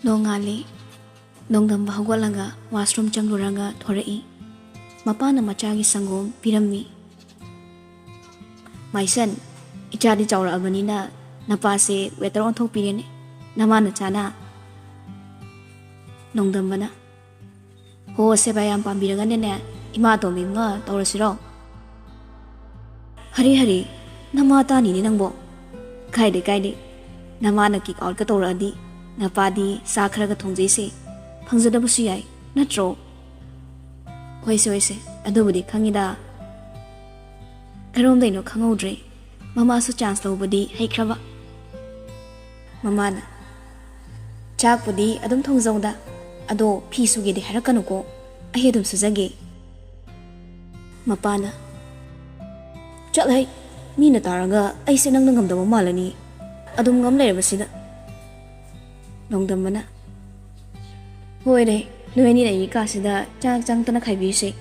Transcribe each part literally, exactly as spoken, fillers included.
ꯅꯣꯡꯉꯥꯜꯂꯤ꯫ ꯅꯣꯡꯗꯝꯕ ꯍꯧꯒꯠꯂꯒ washroom ꯆꯪꯂꯨꯔꯒ ꯊꯣꯔꯛꯏ꯫ ꯃꯄꯥꯅ ꯃꯆꯥꯒꯤ ꯁꯪꯒꯣꯝ ꯄꯤꯔꯝꯃꯤ꯫ "ꯃꯥꯏꯁꯟ, ꯏꯆꯥꯗꯤ ꯆꯥꯎꯔꯛꯑꯕꯅꯤꯅ ꯅꯄꯥꯁꯦ waiter ꯑꯣꯟꯊꯣꯛꯄꯤꯔꯦꯅꯦ, ꯅꯃꯥ ꯅꯆꯥꯅ?" ꯅꯣꯡꯗꯝꯕꯅ, "ꯍꯣ, ꯁꯦꯕꯥ ꯌꯥꯝ ꯄꯥꯝꯕꯤꯔꯒꯅꯅꯦ, ꯏꯃꯥ ꯑꯇꯣꯝꯕꯤ ꯑꯃ ꯇꯧꯔꯁꯤꯔꯣ?" "ꯍꯔꯦ ꯍꯔꯦ, ꯅꯃꯥ ꯇꯥꯅꯤꯅꯦ ꯅꯪꯕꯣ꯫ ꯀꯥꯏꯗꯦ ꯀꯥꯏꯗꯦ, ꯅꯃꯥꯅ kick outꯀ ꯇꯧꯔꯛꯑꯗꯤ ꯅꯄꯥꯗꯤ ꯆꯥꯛ ꯈꯔꯒ ꯊꯣꯡꯖꯩꯁꯦ ꯐꯪꯖꯗꯕꯁꯨ ꯌꯥꯏ, ꯅꯠꯇ꯭ꯔꯣ?" "ꯍꯣꯏꯁꯦ ꯍꯣꯏꯁꯦ, ꯑꯗꯨꯕꯨꯗꯤ ꯈꯪꯉꯤꯗ꯫ ꯀꯔꯣꯝꯗꯩꯅꯣ ꯈꯪꯍꯧꯗ꯭ꯔꯦ, ꯃꯃꯥꯁꯨ chance ꯂꯧꯕꯗꯤ ꯍꯩꯈ꯭ꯔꯕ꯫" ꯃꯃꯥꯅ, "ꯆꯥꯛꯄꯨꯗꯤ ꯑꯗꯨꯝ ꯊꯣꯡꯖꯧꯗ, ꯑꯗꯣ ꯐꯤ ꯁꯨꯒꯦꯗꯤ ꯍꯥꯏꯔꯛꯀꯅꯨꯀꯣ, ꯑꯩ ꯑꯗꯨꯝ ꯁꯨꯖꯒꯦ꯫" ꯃꯄꯥꯅ, "ꯆꯠꯂꯍꯩ, ꯃꯤꯅ ꯇꯥꯔꯒ ꯑꯩꯁꯦ ꯅꯪꯅ ꯉꯝꯗꯕ ꯃꯥꯜꯂꯅꯤ, ꯑꯗꯨꯝ ꯉꯝ ꯂꯩꯔꯕꯁꯤꯗ꯫" ꯅꯣꯡꯗꯝꯕꯅ, "ꯍꯣꯏꯔꯦ, ꯅꯣꯏ ꯑꯅꯤꯅ ꯑꯩꯒꯤ ꯀꯥꯁꯤꯗ ꯆꯥꯛ ꯆꯪꯗꯅ ꯈꯥꯏꯕꯤꯁꯦ꯫"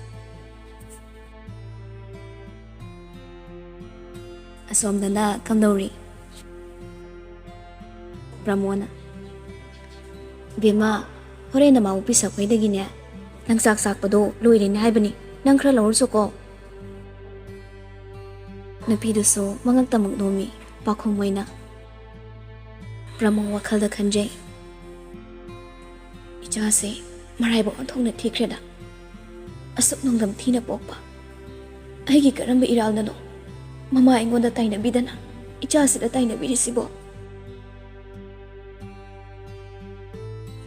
ꯑꯁꯣꯝꯗꯅ ꯀꯝꯗꯧꯔꯤ? ꯄ꯭ꯔꯃꯣꯅ, "ꯕꯦꯝꯃ, ꯍꯣꯔꯦꯟ ꯅꯃꯥ ꯑꯣꯐꯤꯁ ꯑꯩꯈꯣꯏꯗꯒꯤꯅꯦ, ꯅꯪ ꯆꯥꯛ ꯆꯥꯛꯄꯗꯣ ꯂꯣꯏꯔꯦꯅꯦ ꯍꯥꯏꯕꯅꯤ, ꯅꯪ ꯈꯔ ꯂꯧꯔꯨꯆꯣꯀꯣ꯫" ꯅꯨꯄꯤꯗꯨꯁꯨ ꯃꯉꯛꯇ ꯑꯃꯨꯛ ꯅꯣꯝꯃꯤ, ꯄꯥꯈꯣꯡ ꯑꯣꯏꯅ꯫ ꯄ꯭ꯔꯃꯣ ꯋꯥꯈꯜꯗ ꯈꯟꯖꯩ, "ꯏꯆꯥꯁꯦ ꯃꯔꯥꯏꯕꯛ ꯑꯣꯟꯊꯣꯛꯅ ꯊꯤꯈ꯭ꯔꯦꯗ꯫ ꯑꯁꯨꯛ ꯅꯣꯡꯗꯝ ꯊꯤꯅ ꯄꯣꯛꯄ ꯑꯩꯒꯤ ꯀꯔꯝꯕ ꯏꯔꯥꯜꯅꯅꯣ ꯃꯃꯥ ꯑꯩꯉꯣꯟꯗ ꯇꯥꯏꯅꯕꯤꯗꯅ ꯏꯆꯥꯁꯤꯗ ꯇꯥꯏꯅꯕꯤꯔꯤꯁꯤꯕꯣ?"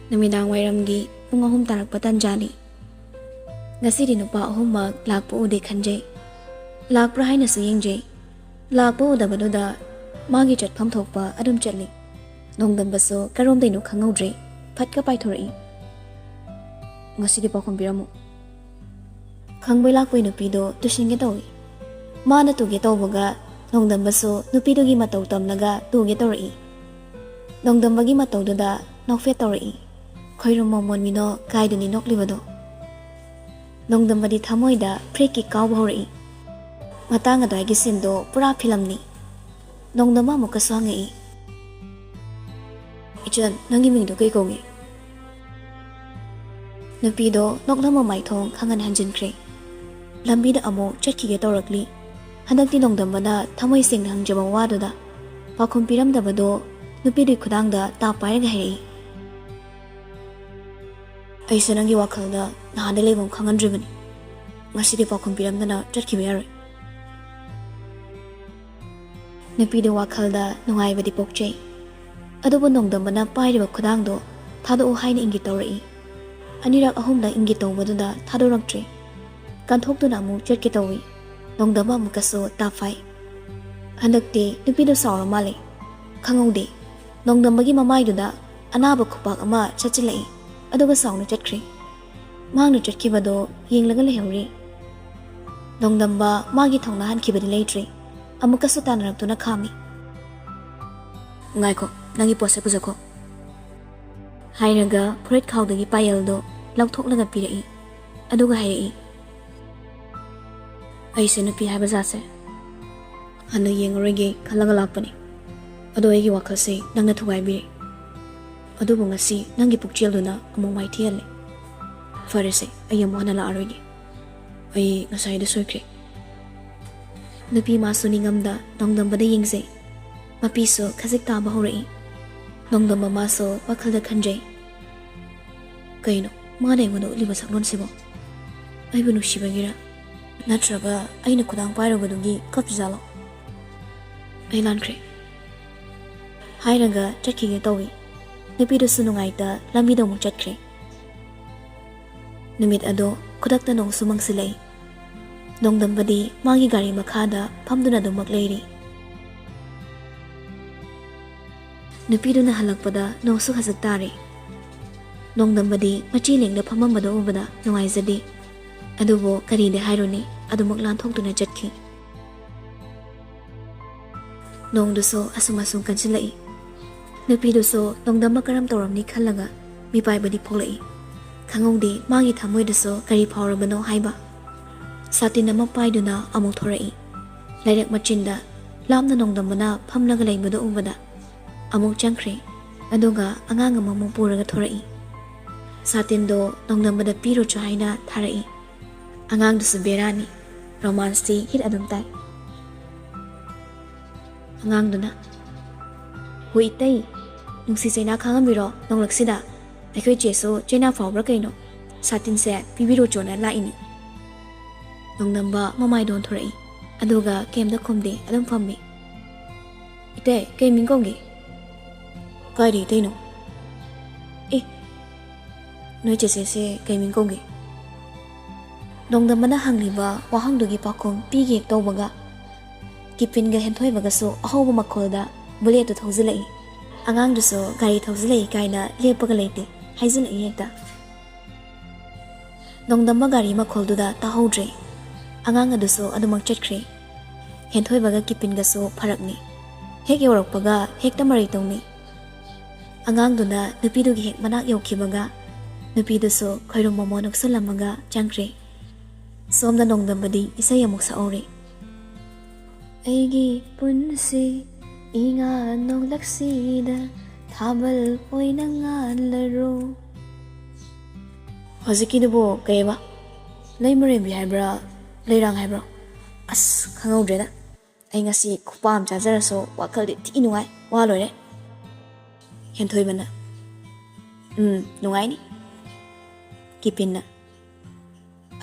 ꯅꯨꯃꯤꯗꯥꯡ ꯋꯥꯏꯔꯝꯒꯤ ꯄꯨꯡ ꯑꯍꯨꯝ ꯇꯥꯔꯛꯄ ꯇꯥꯟꯖꯥꯅꯤ꯫ ꯉꯁꯤꯗꯤ ꯅꯨꯄꯥ ꯑꯍꯨꯝꯃꯛ ꯂꯥꯛꯄ ꯎꯗꯦ ꯈꯟꯖꯩ꯫ ꯂꯥꯛꯄ꯭ꯔꯥ ꯍꯥꯏꯅꯁꯨ ꯌꯦꯡꯖꯩ꯫ ꯂꯥꯛꯄ ꯎꯗꯕꯗꯨꯗ ꯃꯥꯒꯤ ꯆꯠꯐꯝ ꯊꯣꯛꯄ ꯑꯗꯨꯝ ꯆꯠꯂꯤ꯫ ꯅꯣꯡꯗꯝꯕꯁꯨ ꯀꯔꯣꯝꯗꯩꯅꯣ ꯈꯪꯍꯧꯗ꯭ꯔꯦ, ꯐꯠꯀ ꯄꯥꯏꯊꯣꯔꯛꯏ꯫ "ꯉꯁꯤꯗꯤ ꯄꯥꯎꯈꯨꯝ ꯄꯤꯔꯝꯃꯨ꯫" ꯈꯪꯕꯩ ꯂꯥꯛꯄꯩ ꯅꯨꯄꯤꯗꯣ ꯇꯨꯁꯤꯟꯒꯦ ꯇꯧꯏ꯫ ꯃꯥꯅ ꯇꯨꯒꯦ ꯇꯧꯕꯒ ꯅꯣꯡꯗꯝꯕꯁꯨ ꯅꯨꯄꯤꯗꯨꯒꯤ ꯃꯇꯧ ꯇꯝꯂꯒ ꯇꯨꯒꯦ ꯇꯧꯔꯛꯏ꯫ ꯅꯣꯡꯗꯝꯕꯒꯤ ꯃꯇꯧꯗꯨꯗ ꯅꯣꯛꯐꯦꯠ ꯇꯧꯔꯛꯏ꯫ ꯈꯣꯏꯔꯨꯝ ꯃꯣꯃꯣꯟ ꯃꯤꯅꯣ ꯀꯥꯏꯗꯅꯤ ꯅꯣꯛꯂꯤꯕꯗꯣ? ꯅꯣꯡꯗꯝꯕꯗꯤ ꯊꯃꯣꯏꯗ ꯐ꯭ꯔꯤꯛ ꯀꯤꯛ ꯀꯥꯎꯕ ꯍꯧꯔꯛꯏ꯫ ꯃꯇꯥꯡ ꯑꯗꯨꯋꯥꯏꯒꯤ ꯁꯤꯟꯗꯣ ꯄꯨꯔꯥ ꯐꯤꯂꯝꯅꯤ꯫ ꯅꯣꯡꯗꯝꯕ ꯑꯃꯨꯛꯀꯁꯨ ꯍꯪꯉꯛꯏ, "ꯏꯆꯟ, ꯅꯪꯒꯤ ꯃꯤꯡꯗꯣ ꯀꯩ ꯀꯧꯏ?" ꯅꯨꯄꯤꯗꯣ ꯅꯣꯛꯅꯕ ꯃꯥꯏꯊꯣꯡ ꯈꯪꯍꯟ ꯍꯟꯖꯤꯟꯈ꯭ꯔꯦ꯫ ꯂꯝꯕꯤꯗ ꯑꯃꯨꯛ ꯆꯠꯈꯤꯒꯦ ꯇꯧꯔꯛꯂꯤ꯫ ꯍꯟꯗꯛꯇꯤ ꯅꯣꯡꯗꯝꯕꯅ ꯊꯃꯣꯏ ꯁꯦꯡꯅ ꯍꯪꯖꯕ ꯋꯥꯗꯨꯗ ꯄꯥꯎꯈꯨꯝ ꯄꯤꯔꯝꯗꯕꯗꯣ ꯅꯨꯄꯤꯗꯨꯒꯤ ꯈꯨꯗꯥꯡꯗ ꯇꯥꯞ ꯄꯥꯏꯔꯒ ꯍꯥꯏꯔꯛꯏ꯫ ꯑꯩꯁꯨ ꯅꯪꯒꯤ ꯋꯥꯈꯜꯗ ꯅꯍꯥꯟꯗ ꯂꯩꯐꯝ ꯈꯪꯍꯟꯗ꯭ꯔꯤꯕꯅꯤ꯫ ꯉꯁꯤꯗꯤ ꯄꯥꯎꯈꯨꯝ ꯄꯤꯔꯝꯗꯅ ꯆꯠꯈꯤꯕ ꯌꯥꯔꯣꯏ꯫ ꯅꯨꯄꯤꯗꯨ ꯋꯥꯈꯜꯗ ꯅꯨꯡꯉꯥꯏꯕꯗꯤ ꯄꯣꯛꯆꯩ꯫ ꯑꯗꯨꯕꯨ ꯅꯣꯡꯗꯝꯕꯅ ꯄꯥꯏꯔꯤꯕ ꯈꯨꯗꯥꯡꯗꯣ ꯊꯥꯗꯣꯛꯎ ꯍꯥꯏꯅ ꯏꯪꯒꯤꯠ ꯇꯧꯔꯛꯏ꯫ ꯑꯅꯤꯔꯛ ꯑꯍꯨꯝꯂꯛ ꯏꯪꯒꯤꯠ ꯇꯧꯕꯗꯨꯗ ꯊꯥꯗꯣꯔꯛꯇ꯭ꯔꯦ꯫ ꯀꯟꯊꯣꯛꯇꯨꯅ ꯑꯃꯨꯛ ꯆꯠꯀꯦ ꯇꯧꯏ꯫ ꯅꯣꯡꯗꯝꯕ ꯑꯃꯨꯛꯀꯁꯨ ꯇꯥꯞ ꯐꯥꯏ꯫ ꯍꯟꯗꯛꯇꯤ ꯅꯨꯄꯤꯗꯣ ꯁꯥꯎꯔ ꯃꯥꯜꯂꯦ꯫ ꯈꯪꯍꯧꯗꯦ꯫ ꯅꯣꯡꯗꯝꯕꯒꯤ ꯃꯃꯥꯏꯗꯨꯗ ꯑꯅꯥꯕ ꯈꯨꯄꯥꯛ ꯑꯃ ꯆꯠꯁꯤꯜꯂꯛꯏ꯫ ꯑꯗꯨꯒ ꯁꯥꯎꯅ ꯆꯠꯈ꯭ꯔꯦ꯫ ꯃꯍꯥꯛꯅ ꯆꯠꯈꯤꯕꯗꯣ ꯌꯦꯡꯂꯒ ꯂꯩꯍꯧꯔꯤ꯫ ꯅꯣꯡꯗꯝꯕ ꯃꯥꯒꯤ ꯊꯧꯅꯥ ꯍꯟꯈꯤꯕꯗꯤ ꯂꯩꯇ꯭ꯔꯦ꯫ ꯑꯃꯨꯛꯀꯁꯨ ꯇꯥꯟꯅꯔꯛꯇꯨꯅ ꯈꯥꯝꯃꯤ꯫ "ꯉꯥꯏꯈꯣ, ꯅꯪꯒꯤ ꯄꯣꯠꯁꯦ ꯄꯨꯖꯈꯣ," ꯍꯥꯏꯔꯒ ꯐꯨꯔꯤꯠ ꯈꯥꯎꯗꯒꯤ ꯄꯥꯌꯦꯜꯗꯣ ꯂꯧꯊꯣꯛꯂꯒ ꯄꯤꯔꯛꯏ꯫ ꯑꯗꯨꯒ ꯍꯥꯏꯔꯛꯏ, "ꯑꯩꯁꯦ ꯅꯨꯄꯤ ꯍꯥꯏꯕ ꯖꯥꯠꯁꯦ ꯍꯟꯅ ꯌꯦꯡꯉꯔꯣꯏꯒꯦ ꯈꯜꯂꯒ ꯂꯥꯛꯄꯅꯤ꯫ ꯑꯗꯣ ꯑꯩꯒꯤ ꯋꯥꯈꯜꯁꯦ ꯅꯪꯅ ꯊꯨꯒꯥꯏꯕꯤꯔꯦ꯫ ꯑꯗꯨꯕꯨ ꯉꯁꯤ ꯅꯪꯒꯤ ꯄꯨꯛꯆꯦꯜꯗꯨꯅ ꯑꯃꯨꯛ ꯃꯥꯏꯊꯤꯍꯜꯂꯦ꯫ ꯐꯔꯦꯁꯦ, ꯑꯩ ꯑꯃꯨꯛ ꯍꯟꯅ ꯂꯥꯛꯑꯔꯣꯏꯒꯦ꯫ ꯑꯩ ꯉꯁꯥꯏꯗ ꯁꯣꯏꯈ꯭ꯔꯦ," ꯅꯨꯄꯤ ꯃꯥꯁꯨ ꯅꯤꯡꯉꯝꯗ ꯅꯣꯡꯗꯝꯕꯗ ꯌꯦꯡꯖꯩ꯫ ꯃꯄꯤꯁꯨ ꯈꯖꯤꯛ ꯇꯥꯕ ꯍꯧꯔꯛꯏ꯫ ꯅꯣꯡꯗꯝꯕ ꯃꯥꯁꯨ ꯋꯥꯈꯜꯗ ꯈꯟꯖꯩ, "ꯀꯩꯅꯣ, ꯃꯥꯅ ꯑꯩꯉꯣꯟꯗ ꯎꯠꯂꯤꯕ ꯁꯛꯂꯣꯟꯁꯤꯕꯣ? ꯑꯩꯕꯨ ꯅꯨꯡꯁꯤꯕꯒꯤꯔ? ꯅꯠꯇ꯭ꯔꯒ ꯑꯩꯅ ꯈꯨꯗꯥꯡ ꯄꯥꯏꯔꯨꯕꯗꯨꯒꯤ ꯀꯞꯄꯤꯖꯥꯠꯂꯣ? ꯑꯩ ꯂꯥꯟꯈ꯭ꯔꯦ," ꯍꯥꯏꯔꯒ ꯆꯠꯈꯤꯒꯦ ꯇꯧꯏ꯫ ꯅꯨꯄꯤꯗꯨꯁꯨ ꯅꯨꯡꯉꯥꯏꯇ ꯂꯝꯕꯤꯗ ꯑꯃꯨꯛ ꯆꯠꯈ꯭ꯔꯦ꯫ ꯅꯨꯃꯤꯠ ꯑꯗꯣ ꯈꯨꯗꯛꯇ ꯅꯣꯡꯁꯨ ꯃꯪꯁꯤꯜꯂꯛꯏ꯫ ꯅꯣꯡꯗꯝꯕꯗꯤ ꯃꯥꯒꯤ ꯒꯥꯔꯤ ꯃꯈꯥꯗ ꯐꯝꯗꯨꯅ ꯑꯗꯨꯃꯛ ꯂꯩꯔꯤ꯫ ꯅꯨꯄꯤꯗꯨꯅ ꯍꯜꯂꯛꯄꯗ ꯅꯣꯡꯁꯨ ꯈꯖꯤꯛ ꯇꯥꯔꯦ꯫ ꯅꯣꯡꯗꯝꯕꯗꯤ ꯃꯆꯤ ꯂꯦꯡꯗ ꯐꯝꯃꯝꯕꯗꯨ ꯎꯕꯗ ꯅꯨꯡꯉꯥꯏꯖꯗꯦ꯫ ꯑꯗꯨꯕꯨ ꯀꯔꯤꯗꯤ ꯍꯥꯏꯔꯨꯅꯤ, ꯑꯗꯨꯃꯛ ꯂꯥꯟꯊꯣꯛꯇꯨꯅ ꯆꯠꯈꯤ꯫ ꯅꯣꯡꯗꯨꯁꯨ ꯑꯁꯨꯝ ꯑꯁꯨꯝ ꯀꯟꯁꯤꯜꯂꯛꯏ꯫ ꯅꯨꯄꯤꯗꯨꯁꯨ ꯅꯣꯡꯗꯝꯕ ꯀꯔꯝ ꯇꯧꯔꯝꯅꯤ ꯈꯜꯂꯒ ꯃꯤꯄꯥꯏꯕꯗꯤ ꯄꯣꯛꯂꯛꯏ꯫ ꯈꯪꯍꯧꯗꯦ ꯃꯥꯒꯤ ꯊꯃꯣꯏꯗꯁꯨ ꯀꯔꯤ ꯐꯥꯎꯔꯕꯅꯣ ꯍꯥꯏꯕ꯫ ꯁꯥꯇꯤꯟ ꯑꯃ ꯄꯥꯏꯗꯨꯅ ꯑꯃꯨꯛ ꯊꯣꯔꯛꯏ꯫ ꯂꯩꯔꯛ ꯃꯆꯤꯟꯗ ꯂꯥꯞꯅ ꯅꯣꯡꯗꯝꯕꯅ ꯐꯝꯂꯒ ꯂꯩꯕꯗꯨ ꯎꯕꯗ ꯑꯃꯨꯛ ꯆꯪꯈ꯭ꯔꯦ꯫ ꯑꯗꯨꯒ ꯑꯉꯥꯡ ꯑꯃꯃꯨꯛ ꯄꯨꯔꯒ ꯊꯣꯔꯛꯏ꯫ ꯁꯥꯇꯤꯟꯗꯣ ꯅꯣꯡꯗꯝꯕꯗ ꯄꯤꯔꯨꯆꯣ ꯍꯥꯏꯅ ꯊꯥꯔꯛꯏ꯫ ꯑꯉꯥꯡꯗꯨꯁꯨ ꯕꯦꯔꯥꯅꯤ, ꯔꯣꯃꯥꯟꯁꯇꯤ ꯍꯤꯠ ꯑꯗꯨꯝ ꯇꯥꯏ꯫ ꯑꯉꯥꯡꯗꯨꯅ, "ꯍꯣ ꯏꯇꯩ, ꯅꯨꯡꯁꯤ ꯆꯩꯅꯥ ꯈꯥꯡꯉꯝꯃꯤꯔꯣ ꯅꯣꯡꯂꯛꯁꯤꯗ? ꯑꯩꯈꯣꯏ ꯆꯦꯁꯨ ꯆꯩꯅꯥ ꯐꯥꯎꯕ꯭ꯔꯥ ꯀꯩꯅꯣ? ꯁꯥꯇꯤꯟꯁꯦ ꯄꯤꯕꯤꯔꯨꯆꯣꯅ ꯂꯥꯛꯏꯅꯤ꯫" ꯅꯣꯡꯗꯝꯕ ꯃꯃꯥꯏꯗꯣ ꯑꯣꯟꯊꯣꯔꯛꯏ, ꯑꯗꯨꯒ ꯀꯩꯝꯇ ꯈꯨꯝꯗꯦ, ꯑꯗꯨꯝ ꯐꯝꯃꯤ꯫ "ꯏꯇꯩ, ꯀꯩ ꯃꯤꯡ ꯀꯧꯒꯦ?" "ꯀꯥꯏꯗ ꯏꯇꯩꯅꯣ?" "ꯑꯦ, ꯅꯣꯏ ꯆꯦꯆꯦꯁꯦ ꯀꯩ ꯃꯤꯡ ꯀꯧꯒꯦ?" ꯅꯣꯡꯗꯝꯕꯅ ꯍꯪꯂꯤꯕ ꯋꯥꯍꯪꯗꯨꯒꯤ ꯄꯥꯎꯈꯨꯝ ꯄꯤꯒꯦ ꯍꯦꯛ ꯇꯧꯕꯒ, ꯀꯤꯄꯤꯟꯒ ꯍꯦꯟꯊꯣꯏꯕꯒꯁꯨ ꯑꯍꯧꯕ ꯃꯈꯣꯜꯗ ꯕꯨꯂꯦꯠꯇꯨ ꯊꯧꯖꯤꯜꯂꯛꯏ꯫ ꯑꯉꯥꯡꯗꯨꯁꯨ ꯒꯥꯔꯤ ꯊꯧꯖꯤꯜꯂꯛꯏ ꯀꯥꯏꯅ ꯂꯦꯞꯄꯒ ꯂꯩꯇꯦ, ꯍꯥꯏꯖꯤꯜꯂꯛꯏ ꯍꯦꯛꯇ꯫ ꯅꯣꯡꯗꯝꯕ ꯒꯥꯔꯤ ꯃꯈꯣꯜꯗꯨꯗ ꯇꯥꯍꯧꯗ꯭ꯔꯦ꯫ ꯑꯉꯥꯡ ꯑꯗꯨꯁꯨ ꯑꯗꯨꯃꯛ ꯆꯠꯈ꯭ꯔꯦ꯫ ꯍꯦꯟꯊꯣꯏꯕꯒ ꯀꯤꯄꯤꯟꯒꯁꯨ ꯐꯔꯛꯅꯤ꯫ ꯍꯦꯛ ꯌꯧꯔꯛꯄꯒ ꯍꯦꯛꯇ ꯃꯔꯩ ꯇꯧꯅꯤ꯫ ꯑꯉꯥꯡꯗꯨꯅ ꯅꯨꯄꯤꯗꯨꯒꯤ ꯍꯦꯛ ꯃꯅꯥꯛ ꯌꯧꯈꯤꯕꯒ ꯅꯨꯄꯤꯗꯨꯁꯨ ꯈꯣꯏꯔꯨꯝ ꯃꯃꯣꯟ ꯅꯣꯛꯁꯜꯂꯝꯃꯒ ꯆꯪꯈ꯭ꯔꯦ꯫ ꯁꯣꯝꯗ ꯅꯣꯡꯗꯝꯕꯗꯤ ꯏꯁꯩ ꯑꯃꯨꯛ ꯁꯛꯍꯧꯔꯤ꯫ "ꯑꯩꯒꯤ ꯄꯨꯟꯁꯤ ꯏꯉꯥ ꯅꯣꯡꯂꯛꯁꯤꯗ ꯊꯥꯕꯜ ꯑꯣꯏꯅ ꯉꯥꯜꯂꯔꯣ꯫" ꯍꯧꯖꯤꯛꯀꯤꯗꯨꯕꯨ ꯀꯩꯕ? ꯂꯩꯃꯔꯦꯝꯕꯤ ꯍꯥꯏꯕ꯭ꯔꯥ, ꯂꯩꯔꯥꯡ ꯍꯥꯏꯕ꯭ꯔꯣ? ꯑꯁ, ꯈꯪꯍꯧꯗ꯭ꯔꯦꯗ꯫ ꯑꯩ ꯉꯁꯤ ꯈꯨꯄꯥ ꯑꯃ ꯆꯥꯖꯔꯁꯨ ꯋꯥꯈꯜꯗꯤ ꯊꯤ ꯅꯨꯡꯉꯥꯏ, ꯋꯥ ꯂꯣꯏꯔꯦ꯫ ꯍꯦꯟꯊꯣꯏꯕꯅ, "ꯎꯝ, ꯅꯨꯡꯉꯥꯏꯅꯤ꯫" ꯀꯤꯄꯤꯟꯅ,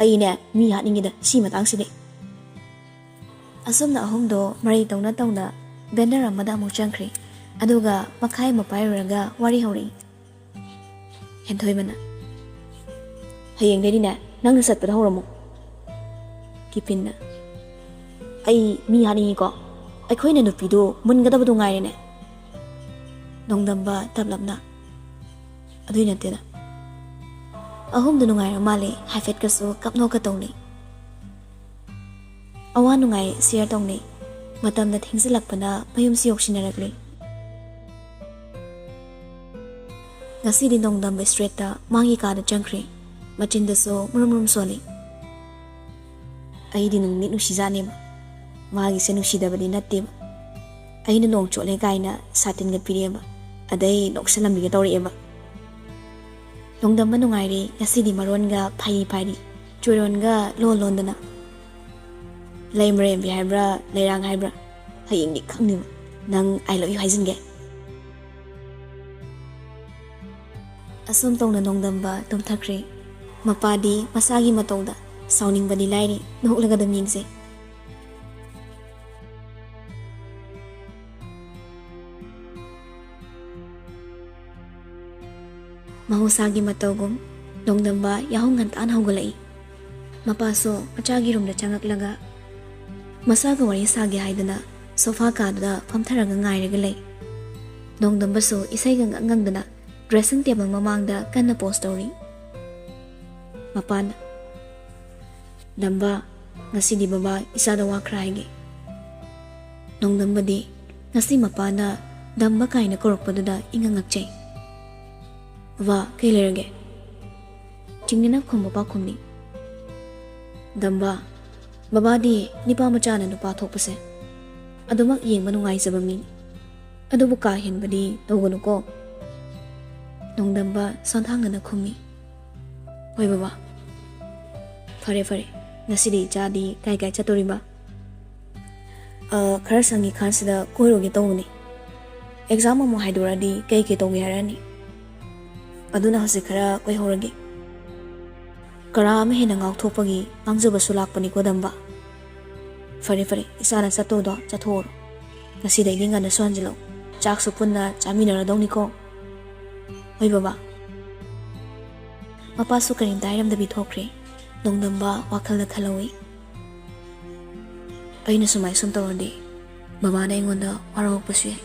"ꯑꯩꯅꯦ ꯃꯤ ꯍꯥꯠꯅꯤꯡꯉꯤꯗ ꯁꯤ ꯃꯇꯥꯡꯁꯤꯗꯤ꯫" ꯑꯁꯨꯝꯅ ꯑꯍꯨꯝꯗꯣ ꯃꯔꯩ ꯇꯧꯅ ꯇꯧꯅ ꯕꯦꯅꯔ ꯑꯃꯗ ꯑꯃꯨꯛ ꯆꯪꯈ꯭ꯔꯦ꯫ ꯑꯗꯨꯒ ꯃꯈꯥꯏ ꯑꯃ ꯄꯥꯏꯔꯨꯔꯒ ꯋꯥꯔꯤ ꯍꯧꯔꯛꯏ꯫ ꯍꯦꯟꯊꯣꯏꯕꯅ, "ꯍꯌꯦꯡꯗꯩꯗꯤꯅꯦ ꯅꯪꯅ ꯆꯠꯄꯗ ꯍꯧꯔꯝꯃꯣ꯫" ꯀꯤꯄꯤꯟꯅ, "ꯑꯩ ꯃꯤ ꯍꯥꯠꯅꯤꯡꯉꯤꯀꯣ? ꯑꯩꯈꯣꯏꯅ ꯅꯨꯄꯤꯗꯨ ꯃꯨꯟꯒꯗꯕꯗꯨ ꯉꯥꯏꯔꯦꯅꯦ꯫" ꯅꯣꯡꯗꯝꯕ ꯇꯞꯂꯞꯅ, "ꯑꯗꯨꯏ ꯅꯠꯇꯦꯗ꯫" ꯑꯍꯨꯝꯗꯨ ꯅꯨꯡꯉꯥꯏꯔ ꯃꯥꯜꯂꯦ, ꯍꯥꯏꯐꯦꯠꯀꯁꯨ ꯀꯞꯅꯣꯛꯀ ꯇꯧꯅꯩ꯫ ꯑꯋꯥ ꯅꯨꯡꯉꯥꯏ ꯁꯤꯌꯔ ꯇꯧꯅꯩ꯫ ꯃꯇꯝꯅ ꯊꯦꯡꯖꯤꯜꯂꯛꯄꯅ ꯃꯌꯨꯝꯁꯨ ꯌꯧꯁꯤꯟꯅꯔꯛꯂꯦ꯫ ꯉꯁꯤꯗꯤ ꯅꯣꯡꯗꯝꯕ ꯏꯁꯇ꯭ꯔꯦꯠꯇ ꯃꯥꯒꯤ ꯀꯥꯗ ꯆꯪꯈ꯭ꯔꯦ꯫ ꯃꯆꯤꯟꯗꯁꯨ ꯃꯨꯔꯨꯝ ꯃꯨꯔꯨꯝ ꯁꯣꯜꯂꯤ꯫ ꯑꯩꯗꯤ ꯅꯨꯡꯗꯤ ꯅꯨꯡꯁꯤꯖꯥꯠꯅꯦꯕ꯫ ꯃꯥꯒꯤꯁꯦ ꯅꯨꯡꯁꯤꯗꯕꯗꯤ ꯅꯠꯇꯦꯕ꯫ ꯑꯩꯅ ꯅꯣꯡ ꯆꯣꯠꯂꯦ ꯀꯥꯏꯅ ꯁꯥꯇꯤꯟꯒ ꯄꯤꯔꯛꯑꯦꯕ꯫ ꯑꯗꯩ ꯅꯣꯛꯁꯜꯂꯝꯕꯤꯒ ꯇꯧꯔꯛꯑꯦꯕ꯫ ꯅꯣꯡꯗꯝꯕ ꯅꯨꯡꯉꯥꯏꯔꯤ, ꯉꯁꯤꯗꯤ ꯃꯔꯣꯟꯒ ꯐꯩ ꯐꯩꯔꯤ, ꯆꯣꯏꯔꯣꯟꯒ ꯂꯣꯟ ꯂꯣꯟꯗꯅ꯫ ꯂꯩꯃꯔꯦꯝꯕꯤ ꯍꯥꯏꯕ꯭ꯔꯥ, ꯂꯩꯔꯥꯡ ꯍꯥꯏꯕ꯭ꯔꯥ, ꯍꯌꯦꯡꯗꯤ ꯈꯪꯅꯤꯕ꯫ ꯅꯪ "I love you" ꯍꯥꯏꯖꯤꯟꯒꯦ꯫ ꯑꯁꯨꯝ ꯇꯧꯅ ꯅꯣꯡꯗꯝꯕ ꯇꯨꯝꯊꯈ꯭ꯔꯦ꯫ ꯃꯄꯥꯗꯤ ꯃꯁꯥꯒꯤ ꯃꯇꯧꯗ ꯁꯥꯎꯅꯤꯡꯕꯗꯤ ꯂꯥꯏꯔꯤ, ꯅꯣꯛꯂꯒ ꯑꯗꯨꯝ ꯌꯦꯡꯖꯩ꯫ ꯃꯍꯧꯁꯥꯒꯤ ꯃꯇꯧꯒꯨꯝ ꯅꯣꯡꯗꯝꯕ ꯌꯥꯍꯧ ꯉꯟꯇꯥꯅ ꯍꯧꯒꯠꯂꯛꯏ꯫ ꯃꯄꯥꯁꯨ ꯃꯆꯥꯒꯤ ꯔꯨꯝꯗ ꯆꯪꯉꯛꯂꯒ ꯃꯆꯥꯒ ꯋꯥꯔꯤ ꯁꯥꯒꯦ ꯍꯥꯏꯗꯨꯅ ꯁꯣꯐꯥ ꯀꯥꯗꯨꯗ ꯐꯝꯊꯔꯒ ꯉꯥꯏꯔꯒ ꯂꯩ꯫ ꯅꯣꯡꯗꯝꯕꯁꯨ ꯏꯁꯩꯒ ꯉꯪ ꯉꯪꯗꯅ ꯗ꯭ꯔꯦꯁꯤꯡ ꯇꯦꯕꯜ ꯃꯃꯥꯡꯗ ꯀꯟꯅ ꯄꯣꯁ ꯇꯧꯔꯤ꯫ ꯃꯄꯥꯅ, "ꯗꯝꯕ, ꯉꯁꯤꯗꯤ ꯕꯕꯥ ꯏꯆꯥꯗ ꯋꯥ ꯈꯔ ꯍꯥꯏꯒꯦ꯫" ꯅꯣꯡꯗꯝꯕꯗꯤ ꯉꯁꯤ ꯃꯄꯥꯅ "ꯗꯝꯕ" ꯀꯥꯏꯅ ꯀꯧꯔꯛꯄꯗꯨꯗ ꯏꯉꯛ ꯉꯛꯆꯩ꯫ "ꯕꯕꯥ, ꯀꯩ ꯂꯩꯔꯒꯦ?" ꯆꯤꯡꯅꯅ ꯈꯨꯝꯕ ꯄꯥꯎꯈꯨꯝꯅꯤ꯫ "ꯗꯝꯕ, ꯕꯕꯥꯗꯤ ꯅꯤꯄꯥ ꯃꯆꯥꯅ ꯅꯨꯄꯥ ꯊꯣꯛꯄꯁꯦ ꯑꯗꯨꯃꯛ ꯌꯦꯡꯕ ꯅꯨꯡꯉꯥꯏꯖꯕ ꯃꯤꯅꯤ꯫ ꯑꯗꯨꯕꯨ ꯀꯥ ꯍꯦꯟꯕꯗꯤ ꯇꯧꯒꯅꯨꯀꯣ꯫" ꯅꯣꯡꯗꯝꯕ ꯁꯣꯟꯊꯥꯡꯅꯅ ꯈꯨꯝꯃꯤ꯫ "ꯍꯣꯏ ꯕꯕꯥ꯫ ꯐꯔꯦ ꯐꯔꯦ, ꯉꯁꯤꯗꯤ ꯏꯆꯥꯗꯤ ꯀꯥꯏ ꯀꯥꯏ ꯆꯠꯇꯣꯔꯤꯕ?" "ꯑ, ꯈꯔ ꯁꯪꯉꯤ ꯀꯥꯟꯁꯤꯗ ꯀꯣꯏꯔꯨꯒꯦ ꯇꯧꯕꯅꯤ꯫ ꯑꯦꯛꯖꯥꯝ ꯑꯃꯨꯛ ꯍꯥꯏꯗꯣꯔꯛꯑꯗꯤ ꯀꯩ ꯀꯩ ꯇꯧꯒꯦ ꯍꯥꯏꯔꯛꯑꯅꯤ꯫ ꯑꯗꯨꯅ ꯍꯧꯖꯤꯛ ꯈꯔ ꯀꯣꯏꯍꯧꯔꯒꯦ꯫" ꯀꯔꯥ ꯑꯃ ꯍꯦꯟꯅ ꯉꯥꯎꯊꯣꯛꯄꯒꯤ ꯉꯥꯡꯖꯕꯁꯨ ꯂꯥꯛꯄꯅꯤꯀꯣ, ꯗꯝꯕ꯫ "ꯐꯔꯦ ꯐꯔꯦ, ꯏꯆꯥꯅ ꯆꯠꯇꯧꯗꯣ ꯆꯠꯊꯣꯛꯎꯔꯣ꯫ ꯉꯁꯤꯗꯒꯤ ꯉꯟꯅꯁꯨ ꯍꯟꯖꯤꯜꯂꯛꯎ꯫ ꯆꯥꯛꯁꯨ ꯄꯨꯟꯅ ꯆꯥꯃꯤꯟꯅꯔꯗꯧꯅꯤꯀꯣ꯫" "ꯍꯣꯏ ꯕꯕꯥ꯫" ꯃꯄꯥꯁꯨ ꯀꯔꯤꯝꯇ ꯍꯥꯏꯔꯝꯗꯕꯤ ꯊꯣꯛꯈ꯭ꯔꯦ꯫ ꯅꯣꯡꯗꯝꯕ ꯋꯥꯈꯜꯗ ꯈꯜꯍꯧꯏ꯫ "ꯑꯩꯅ ꯁꯨꯃꯥꯏ ꯁꯨꯝ ꯇꯧꯔꯗꯤ ꯕꯕꯥꯅ ꯑꯩꯉꯣꯟꯗ ꯋꯥꯔꯧꯔꯛꯄꯁꯨ ꯌꯥꯏ꯫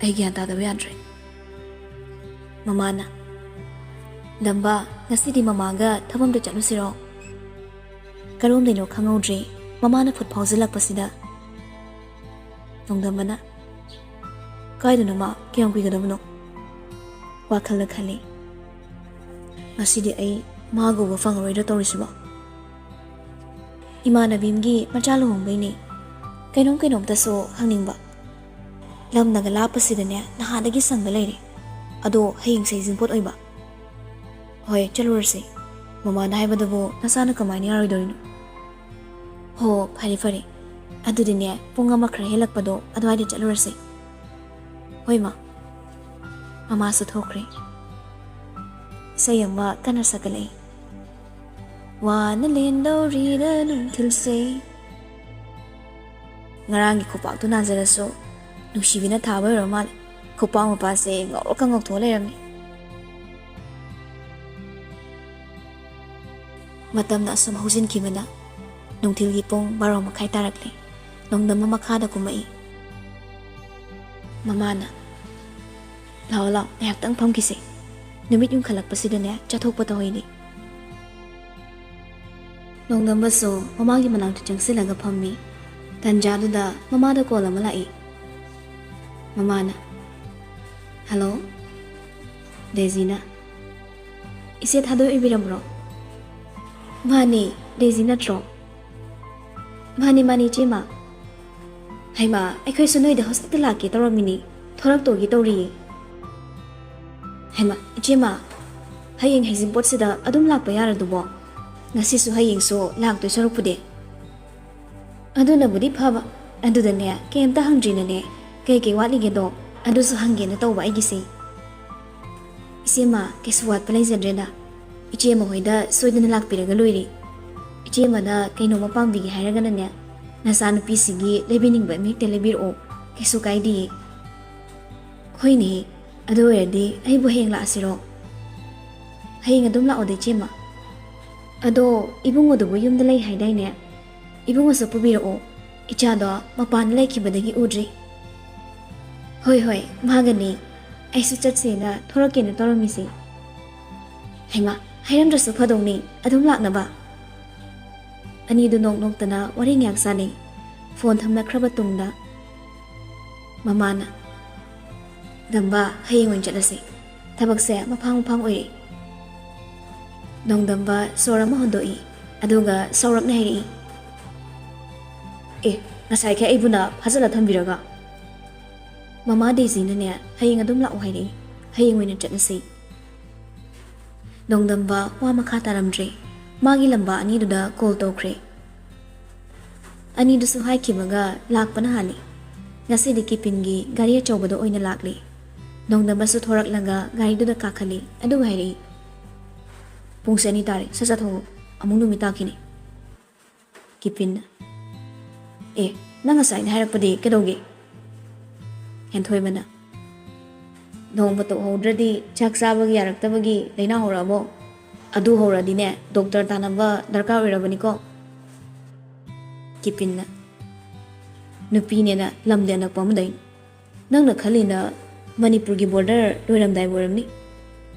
ꯑꯩ ꯒ꯭ꯌꯥꯟ ꯇꯥꯗꯕ ꯌꯥꯗ꯭ꯔꯦ꯫" ꯃꯃꯥꯅ, "ꯗꯝꯕ, ꯉꯁꯤꯗꯤ ꯃꯃꯥꯒ ꯊꯕꯛ ꯑꯝꯇ ꯆꯠꯂꯨꯁꯤꯔꯣ?" ꯀꯔꯣꯝꯗꯩꯅꯣ ꯈꯪꯍꯧꯗ꯭ꯔꯦ, ꯃꯃꯥꯅ ꯐꯨꯠ ꯐꯥꯎꯖꯤꯜꯂꯛꯄꯁꯤꯗ꯫ ꯅꯣꯡꯗꯝꯕꯅ, "ꯀꯥꯏꯗꯅꯣ ꯃꯥ? ꯀꯌꯥꯝ ꯀꯨꯏꯒꯗꯕꯅꯣ?" ꯋꯥꯈꯜꯗ ꯈꯜꯂꯤ꯫ "ꯉꯁꯤꯗꯤ ꯑꯩ ꯃꯥꯒ ꯎꯕ ꯐꯪꯉꯔꯣꯏꯗ꯭ꯔꯥ ꯇꯧꯔꯤꯁꯤꯕꯣ? ꯏꯃꯥꯟꯅꯕꯤ ꯑꯃꯒꯤ ꯃꯆꯥ ꯂꯨꯍꯣꯡꯕꯩꯅꯦ꯫ ꯀꯩꯅꯣꯝ ꯀꯩꯅꯣꯝꯇꯁꯨ ꯍꯪꯅꯤꯡꯕ꯫ ꯂꯝꯅꯒ ꯂꯥꯞꯄꯁꯤꯗꯅꯦ ꯅꯍꯥꯟꯗꯒꯤ ꯁꯪꯗ ꯂꯩꯔꯦ꯫ ꯑꯗꯣ ꯍꯌꯦꯡꯁꯦ ꯍꯩꯖꯤꯡꯄꯣꯠ ꯑꯣꯏꯕ꯫ "ꯍꯣꯏ, ꯆꯠꯂꯨꯔꯁꯦ꯫ ꯃꯃꯥꯅ ꯍꯥꯏꯕꯗꯨꯕꯨ ꯅꯆꯥꯅ ꯀꯃꯥꯏꯅ ꯌꯥꯔꯣꯏꯗꯣꯔꯤꯅꯣ?" "ꯍꯣ, ꯐꯔꯦ, ꯐꯔꯦ꯫ ꯑꯗꯨꯗꯤꯅꯦ, ꯄꯨꯡ ꯑꯃ ꯈꯔ ꯍꯦꯜꯂꯛꯄꯗꯣ ꯑꯗꯨꯋꯥꯏꯗ ꯆꯠꯂꯨꯔꯁꯦ꯫ ꯍꯣꯏ, ꯃꯥ꯫" ꯃꯃꯥꯁꯨ ꯊꯣꯛꯈ꯭ꯔꯦ꯫ ꯏꯁꯩ ꯑꯃ ꯀꯟꯅ ꯁꯛꯀꯠꯂꯛꯏ꯫ "ꯋꯥꯅ ꯂꯦꯟꯗꯧꯔꯤꯗ ꯅꯨꯡꯊꯤꯜꯁꯦ꯫" ꯉꯔꯥꯡꯒꯤ ꯈꯨꯄꯥꯛꯇꯨ ꯅꯥꯖꯔꯁꯨ ꯅꯨꯡꯁꯤꯕꯤꯅ ꯊꯥꯕ ꯑꯣꯏꯔ ꯃꯥꯜꯂꯦ꯫ ꯈꯨꯄꯥꯛ ꯃꯄꯥꯁꯦ ꯉꯧꯔꯣꯛꯀ ꯉꯧꯊꯣꯛꯑ ꯂꯩꯔꯝꯃꯤ꯫ ꯃꯇꯝꯅ ꯑꯁꯨꯝ ꯍꯧꯖꯤꯟꯈꯤꯕꯅ ꯅꯨꯡꯊꯤꯜꯒꯤ ꯄꯨꯡ ꯕꯥꯔꯣ ꯃꯈꯥꯏ ꯇꯥꯔꯛꯂꯦ꯫ ꯅꯣꯡꯗꯝꯕ ꯃꯈꯥꯗ ꯀꯨꯝꯃꯛꯏ꯫ ꯃꯃꯥꯅ, "ꯂꯥꯛꯑꯣ, ꯂꯥꯛꯑꯣ, ꯉꯥꯏꯍꯥꯛꯇꯪ ꯐꯝꯈꯤꯁꯦ꯫ ꯅꯨꯃꯤꯠ ꯌꯨꯡꯈꯠꯂꯛꯄꯁꯤꯗꯅꯦ, ꯆꯠꯊꯣꯛꯄ ꯇꯧꯍꯩꯗꯦ꯫" ꯅꯣꯡꯗꯝꯕꯁꯨ ꯃꯃꯥꯒꯤ ꯃꯅꯥꯛꯇ ꯆꯪꯁꯤꯜꯂꯒ ꯐꯝꯃꯤ꯫ ꯇꯟꯖꯥꯗꯨꯗ ꯃꯃꯥꯗ ꯀꯣꯜ ꯑꯃ ꯂꯥꯛꯏ꯫ ꯃꯃꯥꯅ, "ꯍꯜꯂꯣ, ꯗꯦꯖꯤꯅ?" "ꯏꯆꯦ ꯊꯥꯗꯣꯏ ꯑꯣꯏꯕꯤꯔꯕ꯭ꯔꯣ?" "ꯃꯥꯅꯦ, ꯗꯦꯖꯤ ꯅꯠꯇ꯭ꯔꯣ?" "ꯃꯥꯅꯦ, ꯃꯥꯅꯦ, ꯏꯆꯦꯃ꯫ ꯍꯩꯃꯥ, ꯑꯩꯈꯣꯏꯁꯨ ꯅꯣꯏꯗ ꯍꯧꯖꯤꯛꯇ ꯂꯥꯛꯀꯦ ꯇꯧꯔꯝꯃꯤꯅꯤ, ꯊꯣꯔꯛꯇꯧꯒꯤ ꯇꯧꯔꯤꯌꯦ꯫" "ꯍꯩꯃꯥ, ꯏꯆꯦꯃ, ꯍꯌꯦꯡ ꯍꯩꯖꯤꯡꯄꯣꯠꯁꯤꯗ ꯑꯗꯨꯝ ꯂꯥꯛꯄ ꯌꯥꯔꯗꯨꯕꯣ? ꯉꯁꯤꯁꯨ ꯍꯌꯦꯡꯁꯨ ꯂꯥꯛꯇꯣꯏ ꯁꯔꯨꯛꯄꯨꯗꯤ꯫" "ꯑꯗꯨꯅꯕꯨꯗꯤ ꯐꯕ꯫ ꯑꯗꯨꯗꯅꯦ, ꯀꯩꯝꯇ ꯍꯪꯗ꯭ꯔꯤꯅꯅꯦ, ꯀꯩ ꯀꯩ ꯋꯥꯠꯂꯤꯒꯦꯗꯣ ꯑꯗꯨꯁꯨ ꯍꯪꯒꯦꯅ ꯇꯧꯕ ꯑꯩꯒꯤꯁꯦ꯫" "ꯏꯆꯦꯃ, ꯀꯩꯁꯨ ꯋꯥꯠꯄ ꯂꯩꯖꯗ꯭ꯔꯦꯗ꯫ ꯏꯆꯦꯃ ꯍꯣꯏꯗ ꯁꯣꯏꯗꯅ ꯂꯥꯛꯄꯤꯔꯒ ꯂꯣꯏꯔꯦ꯫ ꯏꯆꯦꯃꯅ ꯀꯩꯅꯣꯝꯃ ꯄꯥꯝꯕꯤꯒꯦ ꯍꯥꯏꯔꯒꯅꯅꯦ, ꯅꯆꯥꯅꯨꯄꯤꯁꯤꯒꯤ ꯂꯩꯕꯤꯅꯤꯡꯕ ꯑꯃ ꯍꯦꯛꯇ ꯂꯩꯕꯤꯔꯛꯑꯣ, ꯀꯩꯁꯨ ꯀꯥꯏꯗꯤꯌꯦ꯫" "ꯍꯣꯏꯅꯦ, ꯑꯗꯨ ꯑꯣꯏꯔꯗꯤ ꯑꯩꯕꯨ ꯍꯌꯦꯡ ꯂꯥꯛꯑꯁꯤꯔꯣ?" "ꯍꯌꯦꯡ ꯑꯗꯨꯝ ꯂꯥꯛꯑꯣꯗ, ꯏꯆꯦꯃ꯫ ꯑꯗꯣ ꯏꯕꯨꯡꯉꯣꯗꯨꯕꯨ ꯌꯨꯝꯗ ꯂꯩ ꯍꯥꯏꯗꯥꯏꯅꯦ? ꯏꯕꯨꯡꯉꯣꯁꯨ ꯄꯨꯕꯤꯔꯛꯑꯣ, ꯏꯆꯥꯗꯣ ꯃꯄꯥꯟꯗ ꯂꯩꯈꯤꯕꯗꯒꯤ ꯎꯗ꯭ꯔꯤ꯫" "ꯍꯣꯏ, ꯍꯣꯏ, ꯃꯥꯒꯅꯤ꯫ ꯑꯩꯁꯨ ꯆꯠꯁꯦꯅ ꯊꯣꯔꯛꯀꯦꯅ ꯇꯧꯔꯝꯃꯤꯁꯦ꯫" "ꯍꯩꯃꯥ, ꯍꯥꯏꯔꯝꯗ꯭ꯔꯁꯨ ꯐꯗꯧꯅꯤ, ꯑꯗꯨꯝ ꯂꯥꯛꯅꯕ꯫" ꯑꯅꯤꯗꯨ ꯅꯣꯛ ꯅꯣꯛꯇꯅ ꯋꯥꯔꯤ ꯉꯥꯏꯍꯥꯛ ꯁꯥꯟꯅꯩ꯫ ꯐꯣꯟ ꯊꯝꯅꯈ꯭ꯔꯕ ꯇꯨꯡꯗ ꯃꯃꯥꯅ, "ꯗꯝꯕ, ꯍꯌꯦꯡ ꯑꯣꯏꯅ ꯆꯠꯂꯁꯤ꯫ ꯊꯕꯛꯁꯦ ꯃꯐꯥꯡ ꯃꯐꯥꯡ ꯑꯣꯏꯔꯦ꯫" ꯅꯣꯡꯗꯝꯕ ꯁꯣꯔ ꯑꯃ ꯍꯣꯟꯗꯣꯛꯏ, ꯑꯗꯨꯒ ꯁꯥꯎꯔꯞꯅ ꯍꯥꯏꯔꯛꯏ, "ꯑꯦ, ꯉꯁꯥꯏꯈꯩ ꯑꯩꯕꯨꯅ ꯐꯥꯖꯤꯜꯂ ꯊꯝꯕꯤꯔꯒ?" "ꯃꯃꯥ ꯗꯦꯖꯤꯅꯅꯦ, ꯍꯌꯦꯡ ꯑꯗꯨꯝ ꯂꯥꯛꯑꯣ ꯍꯥꯏꯔꯛꯏ꯫ ꯍꯌꯦꯡ ꯑꯣꯏꯅ ꯆꯠꯂꯁꯤ꯫" ꯅꯣꯡꯗꯝꯕ ꯋꯥ ꯃꯈꯥ ꯇꯥꯔꯝꯗ꯭ꯔꯦ꯫ ꯃꯥꯒꯤ ꯂꯝꯕꯥ ꯑꯅꯤꯗꯨꯗ ꯀꯣꯜ ꯇꯧꯈ꯭ꯔꯦ꯫ ꯑꯅꯤꯗꯨꯁꯨ ꯍꯥꯏꯈꯤꯕꯒ ꯂꯥꯛꯄꯅ ꯍꯥꯜꯂꯤ꯫ ꯉꯁꯤꯗꯤ ꯀꯤꯄꯤꯟꯒꯤ ꯒꯥꯔꯤ ꯑꯆꯧꯕꯗ ꯑꯣꯏꯅ ꯂꯥꯛꯂꯤ꯫ ꯅꯣꯡꯗꯝꯕꯁꯨ ꯊꯣꯔꯛꯂꯒ ꯒꯥꯔꯤꯗꯨꯗ ꯀꯥꯈꯠꯂꯤ, ꯑꯗꯨꯒ ꯍꯥꯏꯔꯛꯏ, "ꯄꯨꯡꯁꯦ ꯑꯅꯤ ꯇꯥꯔꯦ, ꯁꯠ ꯆꯠꯊꯣꯛꯑꯣ, ꯑꯃꯨꯛ ꯅꯨꯃꯤꯠ ꯇꯥꯈꯤꯅꯤ꯫" ꯀꯤꯄꯤꯟꯅ, "ꯑꯦ, ꯅꯪ ꯉꯁꯥꯏꯅ ꯍꯥꯏꯔꯛꯄꯗꯤ ꯀꯩꯗꯧꯒꯦ?" ꯍꯦꯟꯊꯣꯏꯕꯅ, "ꯅꯣꯡꯃ ꯇꯧꯍꯧꯗ꯭ꯔꯗꯤ ꯆꯥꯛ ꯆꯥꯕꯒꯤ ꯌꯥꯔꯛꯇꯕꯒꯤ ꯂꯥꯏꯅꯥ ꯍꯧꯔꯛꯑꯕꯣ? ꯑꯗꯨ ꯍꯧꯔꯛꯑꯗꯤꯅꯦ, ꯗꯣꯛꯇꯔ ꯇꯥꯟꯅꯕ ꯗꯔꯀꯥꯔ ꯑꯣꯏꯔꯕꯅꯤꯀꯣ꯫" ꯀꯤꯄꯤꯟꯅ, "ꯅꯨꯄꯤꯅꯦꯅ ꯂꯝꯗꯤ ꯑꯅꯛꯄ ꯑꯃꯗꯩꯅ꯫ ꯅꯪꯅ ꯈꯜꯂꯤꯅ ꯃꯅꯤꯄꯨꯔꯒꯤ ꯕꯣꯔꯗꯔ ꯂꯣꯏꯔꯝꯗꯥꯏꯕꯨ ꯑꯣꯏꯔꯝꯅꯤ꯫"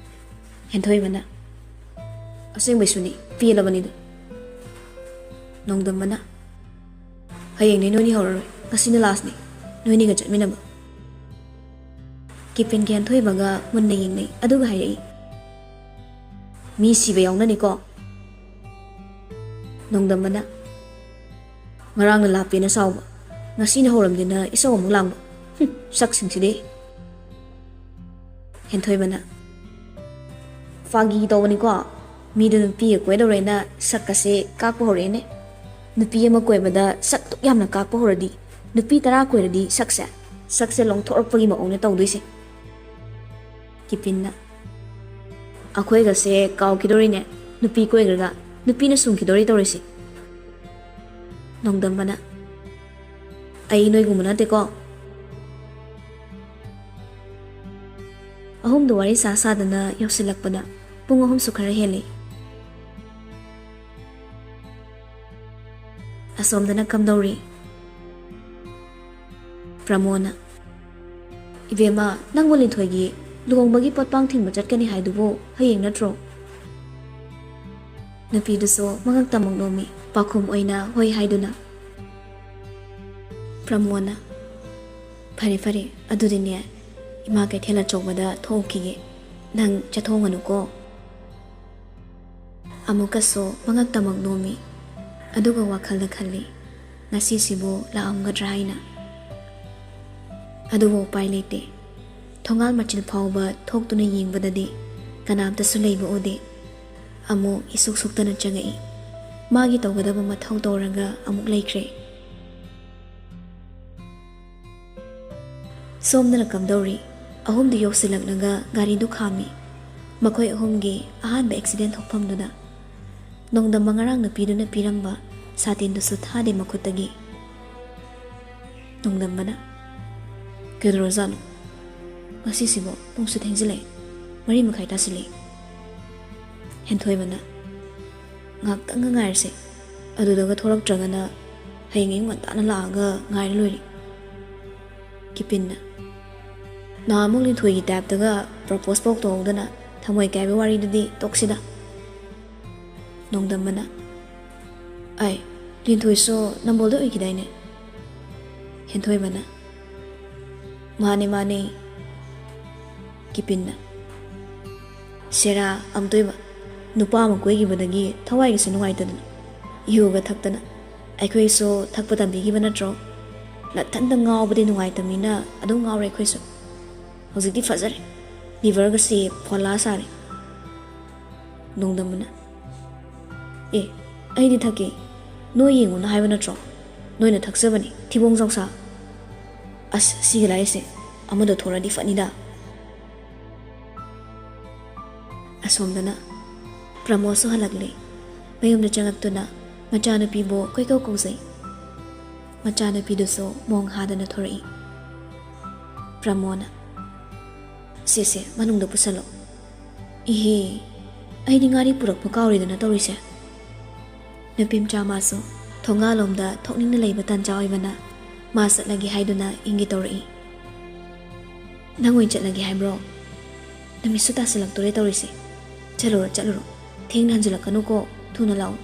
ꯍꯦꯟꯊꯣꯏꯕꯅ, "ꯑꯁꯦꯡꯕꯩꯁꯨꯅꯤ, ꯄꯦꯜꯂꯕꯅꯤꯗ꯫" ꯅꯣꯡꯗꯝꯕꯅ, "ꯍꯌꯦꯡꯗꯤ ꯅꯣꯏꯅꯤ ꯍꯧꯔꯔꯣꯏ, ꯉꯁꯤꯅ ꯂꯥꯁꯅꯤ ꯅꯣꯏꯅꯤꯒ ꯆꯠꯃꯤꯟꯅꯕ꯫" ꯀꯤꯄꯤꯟꯒ ꯍꯦꯟꯊꯣꯏꯕꯒ ꯃꯨꯟꯅ ꯌꯦꯡꯅꯩ, ꯑꯗꯨꯒ ꯍꯥꯏꯔꯛꯏ, "ꯃꯤ ꯁꯤꯕ ꯌꯥꯎꯅꯅꯤꯀꯣ꯫" ꯅꯣꯡꯗꯝꯕꯅ, "ꯉꯔꯥꯡꯅ ꯂꯥꯞꯄꯦꯅ ꯁꯥꯎꯕ, ꯉꯁꯤꯅ ꯍꯧꯔꯝꯗꯦꯅ ꯏꯁꯧ ꯑꯃꯨꯛ ꯂꯥꯡꯕ꯫ ꯍꯨꯝ, ꯁꯛꯁꯤꯡꯁꯤꯗꯤ꯫" ꯍꯦꯟꯊꯣꯏꯕꯅ, "ꯐꯥꯒꯤ ꯇꯧꯕꯅꯤꯀꯣ, ꯃꯤꯗꯨ ꯅꯨꯄꯤꯒ ꯀꯣꯏꯗꯧꯔꯦꯅ ꯁꯛꯀꯁꯦ ꯀꯥꯛꯄ ꯍꯧꯔꯛꯑꯦꯅꯦ꯫ ꯅꯨꯄꯤ ꯑꯃ ꯀꯣꯏꯕꯗ ꯁꯛ ꯑꯗꯨꯛ ꯌꯥꯝꯅ ꯀꯥꯛꯄ ꯍꯧꯔꯗꯤ, ꯅꯨꯄꯤ ꯇꯔꯥ ꯀꯣꯏꯔꯗꯤ ꯁꯛꯁꯦ, ꯁꯛꯁꯦ ꯂꯣꯡꯊꯣꯔꯛꯄꯒꯤ ꯃꯑꯣꯡꯅꯦ ꯇꯧꯗꯣꯏꯁꯦ꯫" ꯀꯤꯄꯤꯟꯅ, "ꯑꯩꯈꯣꯏꯒꯁꯦ ꯀꯥꯎꯈꯤꯗꯣꯔꯤꯅꯦ, ꯅꯨꯄꯤ ꯀꯣꯏꯈ꯭ꯔꯒ ꯅꯨꯄꯤꯅ ꯁꯨꯝꯈꯤꯗꯣꯔꯤ ꯇꯧꯔꯤꯁꯦ꯫" ꯅꯣꯡꯗꯝꯕꯅ, "ꯑꯩ ꯅꯣꯏꯒꯨꯝꯕ ꯅꯠꯇꯦꯀꯣ꯫" ꯑꯍꯨꯝꯗꯨ ꯋꯥꯔꯤ ꯁꯥ ꯁꯥꯗꯅ ꯌꯧꯁꯤꯜꯂꯛꯄꯗ ꯄꯨꯡ ꯑꯍꯨꯝꯁꯨ ꯈꯔ ꯍꯦꯜꯂꯤ꯫ ꯑꯁꯣꯝꯗꯅ ꯀꯝꯗꯧꯔꯤ? ꯄ꯭ꯔꯃꯣꯅ, "ꯏꯕꯦꯝꯃ, ꯅꯪꯕꯨ ꯂꯤꯟꯊꯣꯏꯒꯤ ꯂꯨꯍꯣꯡꯕꯒꯤ ꯄꯣꯠꯄꯥꯡ ꯊꯤꯟꯕ ꯆꯠꯀꯅꯤ ꯍꯥꯏꯗꯨꯕꯨ ꯍꯌꯦꯡ ꯅꯠꯇ꯭ꯔꯣ?" ꯅꯨꯄꯤꯗꯨꯁꯨ ꯃꯉꯛꯇ ꯑꯃꯨꯛ ꯅꯣꯝꯃꯤ, ꯄꯥꯎꯈꯨꯝ ꯑꯣꯏꯅ ꯍꯣꯏ ꯍꯥꯏꯗꯨꯅ꯫ ꯄ꯭ꯔꯃꯣꯅ, "ꯐꯔꯦ, ꯐꯔꯦ, ꯑꯗꯨꯗꯤꯅꯦ, ꯏꯃꯥ ꯀꯩꯊꯦꯜ ꯑꯆꯧꯕꯗ ꯊꯣꯛꯎꯈꯤꯒꯦ, ꯅꯪ ꯆꯠꯊꯣꯛꯎꯒꯅꯨꯀꯣ꯫" ꯑꯃꯨꯛꯀꯁꯨ ꯃꯉꯛꯇꯃꯛ ꯅꯣꯝꯃꯤ, ꯑꯗꯨꯒ ꯋꯥꯈꯜꯗ ꯈꯜꯂꯤ, "ꯉꯁꯤꯁꯤꯕꯨ ꯂꯥꯛꯑꯝꯒꯗ꯭ꯔꯥ?" ꯍꯥꯏꯅ꯫ ꯑꯗꯨꯕꯨ ꯎꯄꯥꯏ ꯂꯩꯇꯦ꯫ ꯊꯣꯡꯒꯥꯜ ꯃꯆꯤꯜ ꯐꯥꯎꯕ ꯊꯣꯛꯇꯨꯅ ꯌꯦꯡꯕꯗꯗꯤ ꯀꯅꯥꯝꯇꯁꯨ ꯂꯩꯕ ꯎꯗꯦ꯫ ꯑꯃꯨꯛ ꯏꯁꯨꯛ ꯁꯨꯛꯇꯅ ꯆꯪꯉꯛꯏ꯫ ꯃꯥꯒꯤ ꯇꯧꯒꯗꯕ ꯃꯊꯧ ꯇꯧꯔꯒ ꯑꯃꯨꯛ ꯂꯩꯈ꯭ꯔꯦ꯫ ꯁꯣꯝꯗꯅ ꯀꯝꯗꯧꯔꯤ? ꯑꯍꯨꯝꯗꯨ ꯌꯧꯁꯤꯜꯂꯛꯂꯒ ꯒꯥꯔꯤꯗꯨ ꯈꯥꯝꯃꯤ꯫ ꯃꯈꯣꯏ ꯑꯍꯨꯝꯒꯤ ꯑꯍꯥꯟꯕ ꯑꯦꯛꯁꯤꯗꯦꯟ ꯊꯣꯛꯐꯝꯗꯨꯗ꯫ ꯅꯣꯡꯗꯝꯕ ꯉꯔꯥꯡ ꯅꯨꯄꯤꯗꯨꯅ ꯄꯤꯔꯝꯕ ꯁꯥꯇꯤꯟꯗꯨꯁꯨ ꯊꯥꯗꯦ ꯃꯈꯨꯠꯇꯒꯤ꯫ ꯅꯣꯡꯗꯝꯕꯅ, "ꯀꯩꯗꯧꯔꯖꯥꯠꯅꯣ? ꯉꯁꯤꯁꯤꯕꯣ ꯄꯨꯡꯁꯨ ꯊꯦꯡꯖꯤꯜꯂꯛꯑꯦ, ꯃꯔꯤ ꯃꯈꯥꯏ ꯇꯥꯁꯤꯜꯂꯛꯑꯦ꯫" ꯍꯦꯟꯊꯣꯏꯕꯅ, "ꯉꯥꯏꯍꯥꯛꯇꯪꯒ ꯉꯥꯏꯔꯁꯦ, ꯑꯗꯨꯗꯒ ꯊꯣꯛꯂꯛꯇ꯭ꯔꯒꯅ ꯍꯌꯦꯡ ꯑꯌꯨꯛ ꯉꯟꯇꯥꯅ ꯂꯥꯛꯑꯒ ꯉꯥꯏꯔ ꯂꯣꯏꯔꯦ꯫" ꯀꯤꯄꯤꯟꯅ, "ꯅꯍꯥꯟꯃꯨꯛ ꯂꯤꯟꯊꯣꯏꯒꯤ ꯇꯥꯏꯞꯇꯒ ꯄ꯭ꯔꯄꯣꯁ ꯐꯥꯎ ꯇꯧꯍꯧꯗꯅ ꯊꯃꯣꯏ ꯀꯥꯏꯕ ꯋꯥꯔꯤꯗꯨꯗꯤ ꯇꯣꯛꯁꯤꯗ꯫" ꯅꯣꯡꯗꯝꯕꯅ, "ꯑꯩ, ꯂꯤꯟꯊꯣꯏꯁꯨ ꯅꯝꯕꯣꯜꯗ ꯑꯣꯏꯈꯤꯗꯥꯏꯅꯦ?" ꯍꯦꯟꯊꯣꯏꯕꯅ, "ꯃꯥꯅꯦ, ꯃꯥꯅꯦ꯫" ꯀꯤꯄꯤꯟꯅ, "ꯁꯦꯔꯥ, ꯑꯝꯇꯣꯏꯕ, ꯅꯨꯄꯥ ꯑꯃ ꯀꯣꯏꯈꯤꯕꯗꯒꯤ ꯊꯋꯥꯏꯒꯁꯦ ꯅꯨꯡꯉꯥꯏꯇꯗꯅ, ꯌꯨꯒ ꯊꯛꯇꯅ, ꯑꯩꯈꯣꯏꯁꯨ ꯊꯛꯄ ꯇꯝꯕꯤꯈꯤꯕ ꯅꯠꯇ꯭ꯔꯣ? ꯅꯊꯟꯇ ꯉꯥꯎꯕꯗꯤ ꯅꯨꯡꯉꯥꯏꯇꯕꯅꯤꯅ ꯑꯗꯨꯝ ꯉꯥꯎꯔꯦ ꯑꯩꯈꯣꯏꯁꯨ꯫ ꯍꯧꯖꯤꯛꯇꯤ ꯐꯖꯔꯦ, ꯂꯤꯚꯔꯒꯁꯦ ꯐꯣꯂꯥ ꯁꯥꯔꯦ꯫" ꯅꯣꯡꯗꯝꯕꯅ, "ꯑꯦ, ꯑꯩꯗꯤ ꯊꯛꯀꯦ, ꯅꯣꯏ ꯌꯦꯡꯉꯨꯅ ꯍꯥꯏꯕ ꯅꯠꯇ꯭ꯔꯣ? ꯅꯣꯏꯅ ꯊꯛꯆꯕꯅꯤ, ꯊꯤꯕꯣꯡ ꯆꯥꯎꯁꯥ꯫ ꯑꯁ, ꯁꯤꯒ ꯂꯥꯏꯔꯤꯁꯦ ꯑꯃꯗ ꯊꯣꯔꯗꯤ ꯐꯅꯤꯗ꯫" ꯑꯁꯣꯝꯗꯅ ꯄ꯭ꯔꯃꯣꯗꯁꯨ ꯍꯜꯂꯛꯂꯦ꯫ ꯃꯌꯨꯝꯗ ꯆꯪꯉꯛꯇꯨꯅ ꯃꯆꯥꯅꯨꯄꯤꯕꯨ ꯀꯣꯏꯀꯧ ꯀꯧꯖꯩ꯫ ꯃꯆꯥꯅꯨꯄꯤꯗꯨꯁꯨ ꯃꯣꯡ ꯍꯥꯗꯅ ꯊꯣꯔꯛꯏ꯫ ꯄ꯭ꯔꯃꯣꯗꯅ, "ꯁꯦ, ꯁꯦ, ꯃꯅꯨꯡꯗ ꯄꯨꯁꯜꯂꯣ꯫" "ꯏꯍꯦ, ꯑꯩꯗꯤ ꯉꯥꯔꯤ ꯄꯨꯔꯛꯄ ꯀꯥꯎꯔꯦꯗꯅ ꯇꯧꯔꯤꯁꯦ꯫" ꯅꯨꯄꯤꯃꯆꯥ ꯃꯥꯁꯨ ꯊꯣꯡꯒꯥꯜꯂꯣꯝꯗ ꯊꯣꯛꯅꯤꯡꯅ ꯂꯩꯕ ꯇꯥꯟꯖꯥ ꯑꯣꯏꯕꯅ ꯃꯥ ꯆꯠꯂꯒꯦ ꯍꯥꯏꯗꯨꯅ ꯏꯪꯒꯦ ꯇꯧꯔꯛꯏ꯫ "ꯅꯪ ꯑꯣꯏꯅ ꯆꯠꯂꯒꯦ ꯍꯥꯏꯕ꯭ꯔꯣ? ꯅꯨꯃꯤꯠꯁꯨ ꯇꯥꯁꯤꯜꯂꯛꯇꯣꯔꯦ ꯇꯧꯔꯤꯁꯦ꯫ ꯆꯠꯂꯨꯔꯣ, ꯆꯠꯂꯨꯔꯣ꯫ ꯊꯦꯡꯅ ꯍꯟꯖꯤꯜꯂꯛꯀꯅꯨꯀꯣ, ꯊꯨꯅ ꯂꯥꯛꯎ꯫"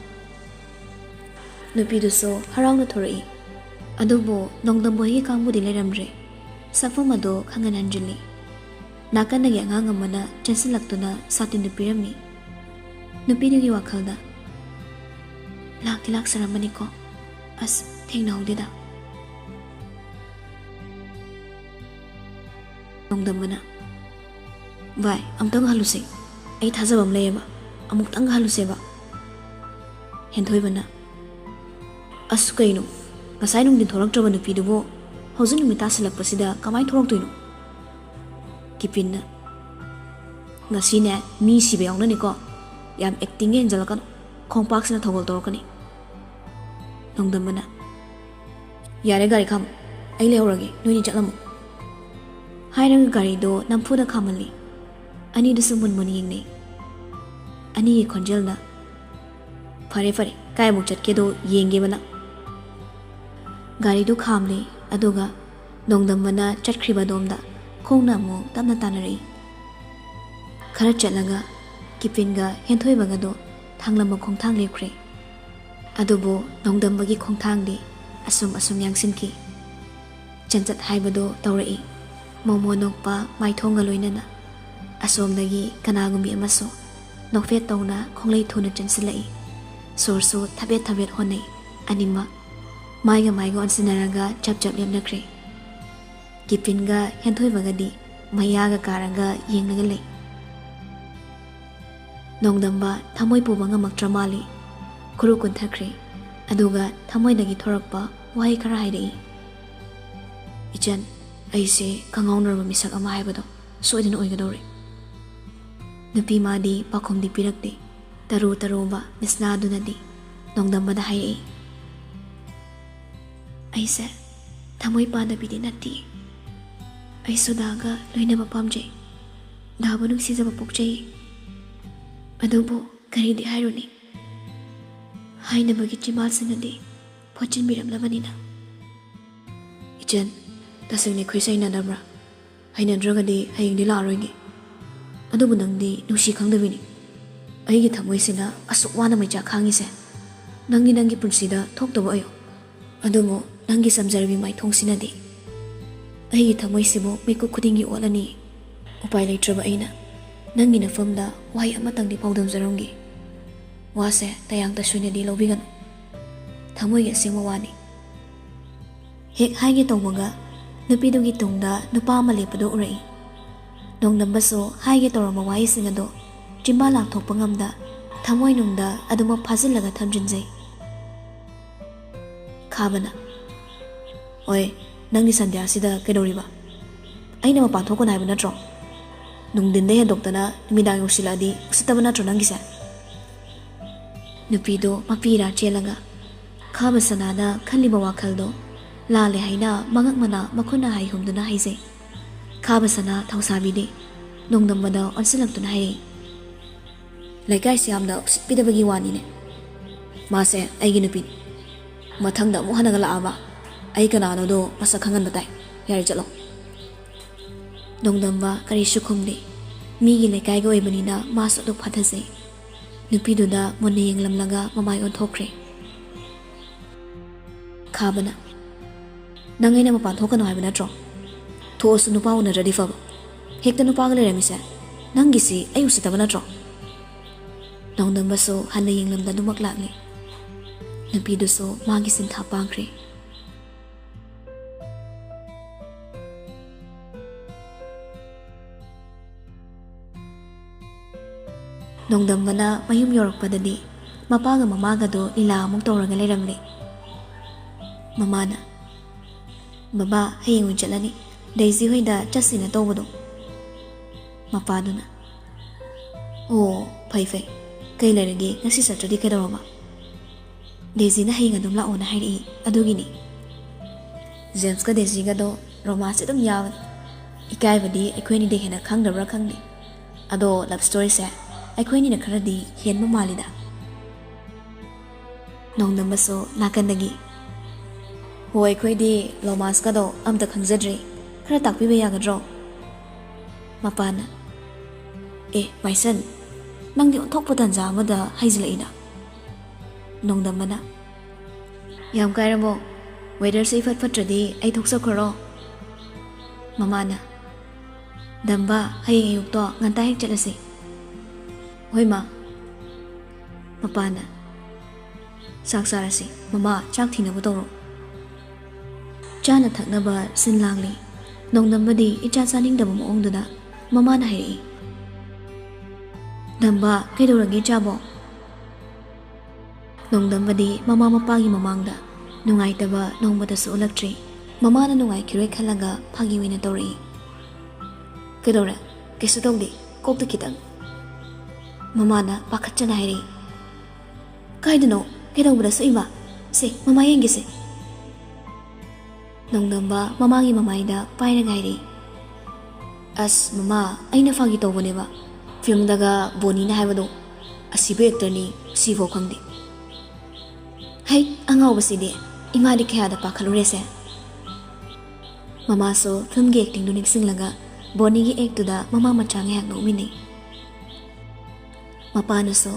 ꯅꯨꯄꯤꯗꯨꯁꯨ ꯍꯔꯥꯎꯅ ꯊꯣꯔꯛꯏ꯫ ꯑꯗꯨꯕꯨ ꯅꯣꯡꯗꯝꯕ ꯍꯣꯏꯒꯤ ꯀꯥꯡꯕꯨꯗꯤ ꯂꯩꯔꯝꯗ꯭ꯔꯦ꯫ ꯁꯛꯐꯝ ꯑꯗꯨ ꯈꯪꯍꯟ ꯍꯟꯖꯤꯜꯂꯤ꯫ ꯅꯥꯀꯟꯗꯒꯤ ꯑꯉꯥꯡ ꯑꯃꯅ ꯆꯦꯟꯁꯤꯜꯂꯛꯇꯨꯅ ꯁꯥꯇꯤꯟꯗꯨ ꯄꯤꯔꯝꯃꯤ꯫ ꯅꯨꯄꯤꯗꯨꯒꯤ ꯋꯥꯈꯜꯗ, "ꯂꯥꯛꯇꯤ ꯂꯥꯛꯆꯔꯝꯕꯅꯤꯀꯣ꯫ ꯑꯁ, ꯊꯦꯡꯅꯍꯧꯗꯦꯗ꯫" ꯅꯣꯡꯗꯝꯕꯅ, "ꯚꯥꯏ, ꯑꯝꯇꯪ ꯍꯜꯂꯨꯁꯦ꯫ ꯑꯩ ꯊꯥꯖꯕ ꯑꯃ ꯂꯩꯌꯦꯕ, ꯑꯃꯨꯛꯇꯪꯒ ꯍꯜꯂꯨꯁꯦꯕ꯫ ꯍꯦꯟꯊꯣꯏꯕꯅ, "ꯑꯁ ꯀꯩꯅꯣ, ꯉꯁꯥꯏ ꯅꯨꯡꯊꯤꯟ ꯊꯣꯛꯂꯛꯇ꯭ꯔꯕ ꯅꯨꯄꯤꯗꯨꯕꯨ ꯍꯧꯖꯤꯛ ꯅꯨꯃꯤꯠ ꯇꯥꯁꯤꯜꯂꯛꯄꯁꯤꯗ ꯀꯃꯥꯏꯅ ꯊꯣꯛꯂꯛꯇꯣꯏꯅꯣ?" ꯀꯤꯄꯤꯟꯅ, "ꯉꯁꯤꯅꯦ ꯃꯤ ꯁꯤꯕ ꯌꯥꯎꯅꯅꯤꯀꯣ, ꯌꯥꯝ ꯑꯦꯛꯇꯤꯡꯒ ꯍꯦꯟꯖꯜꯂꯛꯀꯅꯨ, ꯈꯣꯡꯄꯥꯛꯁꯤꯅ ꯊꯧꯒꯜ ꯇꯧꯔꯛꯀꯅꯤ꯫" ꯅꯣꯡꯗꯝꯕꯅ, "ꯌꯥꯔꯦ, ꯒꯥꯔꯤ ꯈꯥꯝꯃꯣ, ꯑꯩ ꯂꯩꯍꯧꯔꯒꯦ, ꯅꯣꯏꯅꯤ ꯆꯠꯂꯝꯃꯣ" ꯍꯥꯏꯔꯒ ꯒꯥꯔꯤꯗꯣ ꯅꯝꯐꯨꯗ ꯈꯥꯝꯍꯜꯂꯤ꯫ ꯑꯅꯤꯗꯨꯁꯨ ꯃꯨꯟ ꯃꯨꯟ ꯌꯦꯡꯅꯩ꯫ ꯑꯅꯤꯒꯤ ꯈꯣꯟꯖꯦꯜꯗ, "ꯐꯔꯦ ꯐꯔꯦ, ꯀꯥꯏꯃꯨꯛ ꯆꯠꯀꯦꯗꯣ ꯌꯦꯡꯒꯦꯕ ꯅꯪ꯫" ꯒꯥꯔꯤꯗꯨ ꯈꯥꯝꯂꯦ, ꯑꯗꯨꯒ ꯅꯣꯡꯗꯝꯕꯅ ꯆꯠꯈ꯭ꯔꯤꯕ ꯑꯗꯣꯝꯗ ꯈꯣꯡꯅ ꯑꯃꯨꯛ ꯇꯞꯅ ꯇꯥꯟꯅꯔꯛꯏ꯫ ꯈꯔ ꯆꯠꯂꯒ ꯀꯤꯄꯤꯟꯒ ꯍꯦꯟꯊꯣꯏꯕꯒꯗꯣ ꯊꯥꯡꯂꯝꯕ ꯈꯣꯡꯊꯥꯡ ꯂꯦꯞꯈ꯭ꯔꯦ꯫ ꯑꯗꯨꯕꯨ ꯅꯣꯡꯗꯝꯕꯒꯤ ꯈꯣꯡꯊꯥꯡꯗꯤ ꯑꯁꯨꯝ ꯑꯁꯨꯝ ꯌꯥꯡꯁꯤꯟꯈꯤ꯫ ꯆꯟꯆꯠ ꯍꯥꯏꯕꯗꯨ ꯇꯧꯔꯛꯏ꯫ ꯃꯣꯃꯣ ꯅꯣꯛꯄ ꯃꯥꯏꯊꯣꯡꯒ ꯂꯣꯏꯅꯅ꯫ ꯑꯁꯣꯝꯗꯒꯤ ꯀꯅꯥꯒꯨꯝꯕꯤ ꯑꯃꯁꯨ ꯅꯣꯛꯐꯦꯠ ꯇꯧꯅ ꯈꯣꯡꯂꯩ ꯊꯨꯅ ꯆꯪꯁꯤꯜꯂꯛꯏ꯫ ꯁꯣꯔꯁꯨ ꯊꯕꯦꯠ ꯊꯕꯦꯠ ꯍꯣꯟꯅꯩ꯫ ꯑꯅꯤꯃꯛ ꯃꯥꯏꯒ ꯃꯥꯏꯒ ꯑꯣꯟꯁꯤꯟꯅꯔꯒ ꯆꯞ ꯆꯞ ꯂꯦꯞꯅꯈ꯭ꯔꯦ꯫ ꯀꯤꯄꯤꯟꯒ ꯍꯦꯟꯊꯣꯏꯕꯒꯗꯤ ꯃꯌꯥꯒ ꯀꯥꯔꯒ ꯌꯦꯡꯂꯒ ꯂꯩ꯫ ꯅꯣꯡꯗꯝꯕ ꯊꯃꯣꯏ ꯄꯨꯕ ꯉꯝꯃꯛꯇ꯭ꯔ ꯃꯥꯜꯂꯤ꯫ ꯈꯨꯔꯨ ꯀꯨꯟꯊꯈ꯭ꯔꯦ꯫ ꯑꯗꯨꯒ ꯊꯃꯣꯏꯗꯒꯤ ꯊꯣꯔꯛꯄ ꯋꯥꯍꯩ ꯈꯔ ꯍꯥꯏꯔꯛꯏ꯫ "ꯏꯆꯟ, ꯑꯩꯁꯦ ꯈꯪꯍꯧꯅꯔꯕ ꯃꯤꯁꯛ ꯑꯃ ꯍꯥꯏꯕꯗꯣ ꯁꯣꯏꯗꯅ ꯑꯣꯏꯒꯗꯧꯔꯦ꯫" ꯅꯨꯄꯤ ꯃꯥꯗꯤ ꯄꯥꯎꯈꯨꯝꯗꯤ ꯄꯤꯔꯛꯇꯦ꯫ ꯇꯔꯨ ꯇꯔꯨꯕ ꯃꯤꯁꯅꯥꯗꯨꯅꯗꯤ ꯅꯣꯡꯗꯝꯕꯗ ꯍꯥꯏꯔꯛꯏ, "ꯑꯩꯁꯦ ꯊꯃꯣꯏ ꯄꯥꯟꯗꯕꯤꯗꯤ ꯅꯠꯇꯦ꯫ ꯑꯩꯁꯨ ꯗꯥꯒ ꯂꯣꯏꯅꯕ ꯄꯥꯝꯖꯩ꯫ ꯗꯥꯕꯨ ꯅꯨꯡꯁꯤꯖꯕ ꯄꯣꯛꯆꯩ꯫ ꯑꯗꯨꯕꯨ ꯀꯔꯤꯗꯤ ꯍꯥꯏꯔꯨꯅꯤ, ꯍꯥꯏꯅꯕꯒꯤ ꯆꯤꯝꯕꯥꯜꯁꯤꯅꯗꯤ ꯐꯣꯠꯆꯤꯟꯕꯤꯔꯝꯂꯕꯅꯤꯅ꯫" "ꯏꯆꯟ, ꯇꯁꯦꯡꯅ ꯑꯩꯈꯣꯏꯁꯦ ꯍꯩꯅꯗꯕ꯭ꯔꯥ? ꯍꯩꯅꯗ꯭ꯔꯒꯗꯤ ꯍꯌꯦꯡꯗꯤ ꯂꯥꯛꯑꯔꯣꯏꯒꯦ꯫ ꯑꯗꯨꯕꯨ ꯅꯪꯗꯤ ꯅꯨꯡꯁꯤ ꯈꯪꯗꯕꯤꯅꯤ꯫ ꯑꯩꯒꯤ ꯊꯃꯣꯏꯁꯤꯅ ꯑꯁꯨꯛ ꯋꯥꯅ ꯃꯩꯆꯥꯛ ꯈꯥꯡꯉꯤꯁꯦ꯫ ꯅꯪꯗꯤ ꯅꯪꯒꯤ ꯄꯨꯟꯁꯤꯗ ꯊꯣꯛꯇꯕ ꯑꯣꯏꯌꯨ꯫ ꯑꯗꯨꯕꯨ ꯅꯪꯒꯤ ꯆꯝꯖꯔꯕꯤ ꯃꯥꯏꯊꯣꯡꯁꯤꯅꯗꯤ ꯑꯩꯒꯤ ꯊꯃꯣꯏꯁꯤꯕꯨ ꯃꯤꯀꯨꯞ ꯈꯨꯗꯤꯡꯒꯤ ꯑꯣꯠꯂꯅꯤ꯫" ꯎꯄꯥꯏ ꯂꯩꯇ꯭ꯔꯕ ꯑꯩꯅ ꯅꯪꯒꯤ ꯅꯐꯝꯗ ꯋꯥꯍꯩ ꯑꯃꯇꯪꯗꯤ ꯄꯥꯎꯗꯝꯖꯔꯝꯒꯦ꯫ ꯋꯥꯁꯦ ꯇꯌꯥꯡ ꯇꯁꯣꯏꯅꯗꯤ ꯂꯧꯕꯤꯒꯅꯨ꯫ ꯊꯃꯣꯏꯒꯤ ꯑꯁꯦꯡꯕ ꯋꯥꯅꯤ꯫ ꯍꯦꯛ ꯍꯥꯏꯒꯦ ꯇꯧꯕꯒ ꯅꯨꯄꯤꯗꯨꯒꯤ ꯇꯨꯡꯗ ꯅꯨꯄꯥ ꯑꯃ ꯂꯦꯞꯄꯗꯨ ꯎꯔꯛꯏ꯫ ꯅꯣꯡꯗꯝꯕꯁꯨ ꯍꯥꯏꯒꯦ ꯇꯧꯔꯝꯕ ꯋꯥꯍꯩꯁꯤꯡ ꯑꯗꯨ ꯆꯤꯝꯕꯥꯜ ꯂꯥꯡꯊꯣꯛꯄ ꯉꯝꯗ ꯊꯃꯣꯏꯅꯨꯡꯗ ꯑꯗꯨꯃꯛ ꯐꯥꯖꯤꯜꯂꯒ ꯊꯝꯖꯤꯟꯖꯩ꯫ ꯈꯥꯕꯅ, "ꯑꯣꯏ, ꯅꯪꯗꯤ ꯁꯟꯙ꯭ꯌꯥꯁꯤꯗ ꯀꯩꯗꯧꯔꯤꯕ? ꯑꯩꯅ ꯃꯄꯥꯟ ꯊꯣꯛꯀꯅꯨ ꯍꯥꯏꯕ ꯅꯠꯇ꯭ꯔꯣ? ꯅꯨꯡꯊꯤꯟꯗ ꯍꯦꯟꯗꯣꯛꯇꯅ ꯅꯨꯃꯤꯗꯥꯡ ꯌꯧꯁꯤꯜꯂꯛꯑꯗꯤ ꯎꯁꯤꯠꯇꯕ ꯅꯠꯇ꯭ꯔꯣ ꯅꯪꯒꯤꯁꯦ?" ꯅꯨꯄꯤꯗꯣ ꯃꯄꯤ ꯏꯔꯥ ꯆꯦꯜꯂꯒ ꯈꯥꯕ ꯁꯅꯥꯅ ꯈꯜꯂꯤꯕ ꯋꯥꯈꯜꯗꯣ ꯂꯥꯜꯂꯦ ꯍꯥꯏꯅ ꯃꯉꯛ ꯃꯅꯥ ꯃꯈꯨꯠꯅ ꯍꯥꯏꯍꯨꯝꯗꯨꯅ ꯍꯥꯏꯖꯩ꯫ ꯈꯥꯕ ꯁꯅꯥ ꯊꯧꯁꯥꯕꯤꯗꯤ ꯅꯣꯡꯗꯝꯕꯗ ꯑꯣꯟꯁꯤꯜꯂꯛꯇꯨꯅ ꯍꯥꯏꯔꯛꯏ, "ꯂꯩꯀꯥꯏꯁꯤ ꯌꯥꯝꯅ ꯎꯁꯤꯠꯄꯤꯗꯕꯒꯤ ꯋꯥꯅꯤꯅꯦ꯫ ꯃꯥꯁꯦ ꯑꯩꯒꯤ ꯅꯨꯄꯤꯅꯤ꯫ ꯃꯊꯪꯗ ꯑꯃꯨꯛ ꯍꯟꯅꯒ ꯂꯥꯛꯑꯕ ꯑꯩ ꯀꯅꯥꯅꯣꯗꯣ ꯃꯁꯛ ꯈꯪꯍꯟꯕ ꯇꯥꯏ꯫ ꯌꯥꯔꯦ, ꯆꯠꯂꯣ꯫" ꯅꯣꯡꯗꯝꯕ ꯀꯔꯤꯁꯨ ꯈꯨꯝꯗꯦ꯫ ꯃꯤꯒꯤ ꯂꯩꯀꯥꯏꯒꯤ ꯑꯣꯏꯕꯅꯤꯅ ꯃꯥꯁꯨ ꯑꯗꯨꯛ ꯐꯥꯊꯖꯩ꯫ ꯅꯨꯄꯤꯗꯨꯗ ꯃꯨꯟꯅ ꯌꯦꯡꯂꯝꯂꯒ ꯃꯃꯥꯏ ꯑꯣꯟꯊꯣꯛꯈ꯭ꯔꯦ꯫ ꯈꯥꯕꯅ, "ꯅꯪ ꯑꯩꯅ ꯃꯄꯥꯟ ꯊꯣꯛꯀꯅꯨ ꯍꯥꯏꯕ ꯅꯠꯇ꯭ꯔꯣ? ꯊꯣꯛꯑꯁꯨ ꯅꯨꯄꯥ ꯎꯅꯗ꯭ꯔꯗꯤ ꯐꯕ꯫ ꯍꯦꯛꯇ ꯅꯨꯄꯥꯒ ꯂꯩꯔꯝꯃꯤꯁꯦ꯫ ꯅꯪꯒꯤꯁꯤ ꯑꯩ ꯎꯁꯤꯠꯇꯕ ꯅꯠꯇ꯭ꯔꯣ?" ꯅꯣꯡꯗꯝꯕꯁꯨ ꯍꯟꯅ ꯌꯦꯡꯂꯝꯗ ꯑꯗꯨꯃꯛ ꯂꯥꯛꯂꯦ꯫ ꯅꯨꯄꯤꯗꯨꯁꯨ ꯃꯥꯒꯤ ꯁꯤꯟꯊꯥ ꯄꯥꯡꯈ꯭ꯔꯦ꯫ ꯅꯣꯡꯗꯝꯕꯅ ꯃꯌꯨꯝ ꯌꯧꯔꯛꯄꯗꯗꯤ ꯃꯄꯥꯒ ꯃꯃꯥꯒꯗꯣ ꯂꯤꯂꯥ ꯑꯃꯨꯛ ꯇꯧꯔꯒ ꯂꯩꯔꯝꯂꯦ꯫ ꯃꯃꯥꯅ, "ꯕꯕꯥ, ꯍꯌꯦꯡ ꯑꯣꯏꯅ ꯆꯠꯂꯅꯤ, ꯗꯦꯖꯤ ꯍꯣꯏꯗ ꯆꯠꯁꯤꯅ ꯇꯧꯕꯗꯣ꯫" ꯃꯄꯥꯗꯨꯅ, "ꯑꯣ, ꯐꯩ ꯐꯩ꯫ ꯀꯩ ꯂꯩꯔꯒꯦ? ꯉꯁꯤ ꯆꯠꯇ꯭ꯔꯗꯤ ꯀꯩꯗꯧꯔꯕ?" "ꯗꯦꯖꯤꯅ ꯍꯌꯦꯡ ꯑꯗꯨꯝ ꯂꯥꯛꯑꯣꯅ ꯍꯥꯏꯔꯛꯏ, ꯑꯗꯨꯒꯤꯅꯤ꯫" ꯖꯦꯝꯁꯀ ꯗꯦꯖꯤꯒꯗꯣ ꯔꯣꯃꯥꯟꯁꯁꯦ ꯑꯗꯨꯝ ꯌꯥꯕꯅꯤ꯫ ꯏꯀꯥꯏꯕꯗꯤ ꯑꯩꯈꯣꯏꯅꯤꯗ ꯍꯦꯟꯅ ꯈꯪꯗꯕ꯭ꯔꯥ ꯈꯪꯗꯦ꯫ ꯑꯗꯣ ꯂꯞ ꯁ꯭ꯇꯣꯔꯤꯁꯦ ꯑꯩꯈꯣꯏꯅꯤꯅ ꯈꯔꯗꯤ ꯍꯦꯟꯕ ꯃꯥꯜꯂꯤꯗ꯫ ꯅꯣꯡꯗꯝꯕꯁꯨ ꯅꯥꯀꯟꯗꯒꯤ, "ꯍꯣ, ꯑꯩꯈꯣꯏꯗꯤ ꯔꯣꯃꯥꯟꯁꯀꯗꯣ ꯑꯝꯇ ꯈꯪꯖꯗ꯭ꯔꯤ꯫ ꯈꯔ ꯇꯥꯛꯄꯤꯕ ꯌꯥꯒꯗ꯭ꯔꯣ?" ꯃꯄꯥꯅ, "ꯑꯦ, ꯃꯥꯏꯁꯟ, ꯅꯪꯗꯤ ꯑꯣꯟꯊꯣꯛꯄ ꯇꯟꯖꯥ ꯑꯃꯗ ꯍꯩꯖꯤꯜꯂꯛꯏꯅ꯫" ꯅꯣꯡꯗꯝꯕꯅ, "ꯌꯥꯝ ꯀꯥꯏꯔꯕꯣ? ꯋꯦꯗꯔꯁꯦ ꯏꯐꯠ ꯐꯠꯇ꯭ꯔꯗꯤ ꯑꯩ ꯊꯣꯛꯆꯈ꯭ꯔꯣ?" ꯃꯃꯥꯅ, "ꯗꯝꯕ, ꯍꯌꯦꯡ ꯑꯌꯨꯛꯇꯣ ꯉꯟꯇꯥ ꯍꯦꯛ ꯆꯠꯂꯁꯤ꯫" "ꯍꯣꯏ, ꯃꯥ꯫" ꯃꯄꯥꯅ, "ꯆꯥꯛ ꯆꯥꯔꯁꯤ꯫ ꯃꯃꯥ, ꯆꯥꯛ ꯊꯤꯅꯕ ꯇꯧꯔꯣ꯫" ꯆꯥꯅ ꯊꯛꯅꯕ ꯁꯤꯟ ꯂꯥꯡꯂꯤ꯫ ꯅꯣꯡꯗꯝꯕꯗꯤ ꯏꯆꯥ ꯆꯥꯅꯤꯡꯗꯕ ꯃꯑꯣꯡꯗꯨꯗ ꯃꯃꯥꯅ ꯍꯥꯏꯔꯛꯏ, ꯗꯝꯕ, ꯀꯩꯗꯧꯔꯒꯦ ꯏꯆꯥꯕꯣ? ꯅꯣꯡꯗꯝꯕꯗꯤ ꯃꯃꯥ ꯃꯄꯥꯒꯤ ꯃꯃꯥꯡꯗ ꯅꯨꯡꯉꯥꯏꯇꯕ ꯅꯣꯡꯃꯇꯁꯨ ꯎꯠꯂꯛꯇ꯭ꯔꯤ꯫ ꯃꯃꯥꯅ ꯅꯨꯡꯉꯥꯏꯈꯤꯔꯣꯏ ꯈꯜꯂꯒ ꯐꯥꯒꯤ ꯑꯣꯏꯅ ꯇꯧꯔꯛꯏ꯫ "ꯀꯩꯗꯧꯔꯦ? ꯀꯩꯁꯨ ꯇꯧꯗꯦ, ꯀꯣꯛꯇ ꯈꯤꯇꯪ꯫" ꯃꯃꯥꯅ ꯄꯥꯈꯠꯆꯅ ꯍꯥꯏꯔꯛꯏ꯫ "ꯀꯥꯏꯗꯅꯣ? ꯀꯩꯗꯧꯕꯗ ꯁꯣꯛꯏꯕ? ꯁꯦ, ꯃꯃꯥ ꯌꯦꯡꯒꯦꯁꯦ꯫" ꯅꯣꯡꯗꯝꯕ ꯃꯃꯥꯒꯤ ꯃꯃꯥꯏꯗ ꯄꯥꯏꯔꯒ ꯍꯥꯏꯔꯛꯏ꯫ "ꯑꯁ ꯃꯃꯥ, ꯑꯩꯅ ꯐꯥꯒꯤ ꯇꯧꯕꯅꯦꯕ꯫ ꯐꯤꯂꯝꯗꯒ ꯕꯣꯅꯤꯅ ꯍꯥꯏꯕꯗꯣ, ꯑꯁꯤꯕ ꯑꯦꯛꯇꯔꯅꯤ, ꯁꯤꯐꯥꯎ ꯈꯪꯗꯦ꯫" "ꯍꯩ, ꯑꯉꯥꯎꯕꯁꯤꯗꯤ, ꯏꯃꯥꯗꯤ ꯀꯌꯥꯗ ꯄꯥꯈꯠꯂꯨꯔꯦꯁꯦ꯫" ꯃꯃꯥꯁꯨ ꯐꯤꯂꯝꯒꯤ ꯑꯦꯛꯇꯤꯡꯗꯨ ꯅꯤꯡꯁꯤꯡꯂꯒ ꯕꯣꯅꯤꯒꯤ ꯑꯦꯛꯇꯨꯗ ꯃꯃꯥ ꯃꯆꯥ ꯉꯥꯏꯍꯥꯛ ꯅꯣꯛꯃꯤꯟꯅꯩ꯫ ꯃꯄꯥꯅꯁꯨ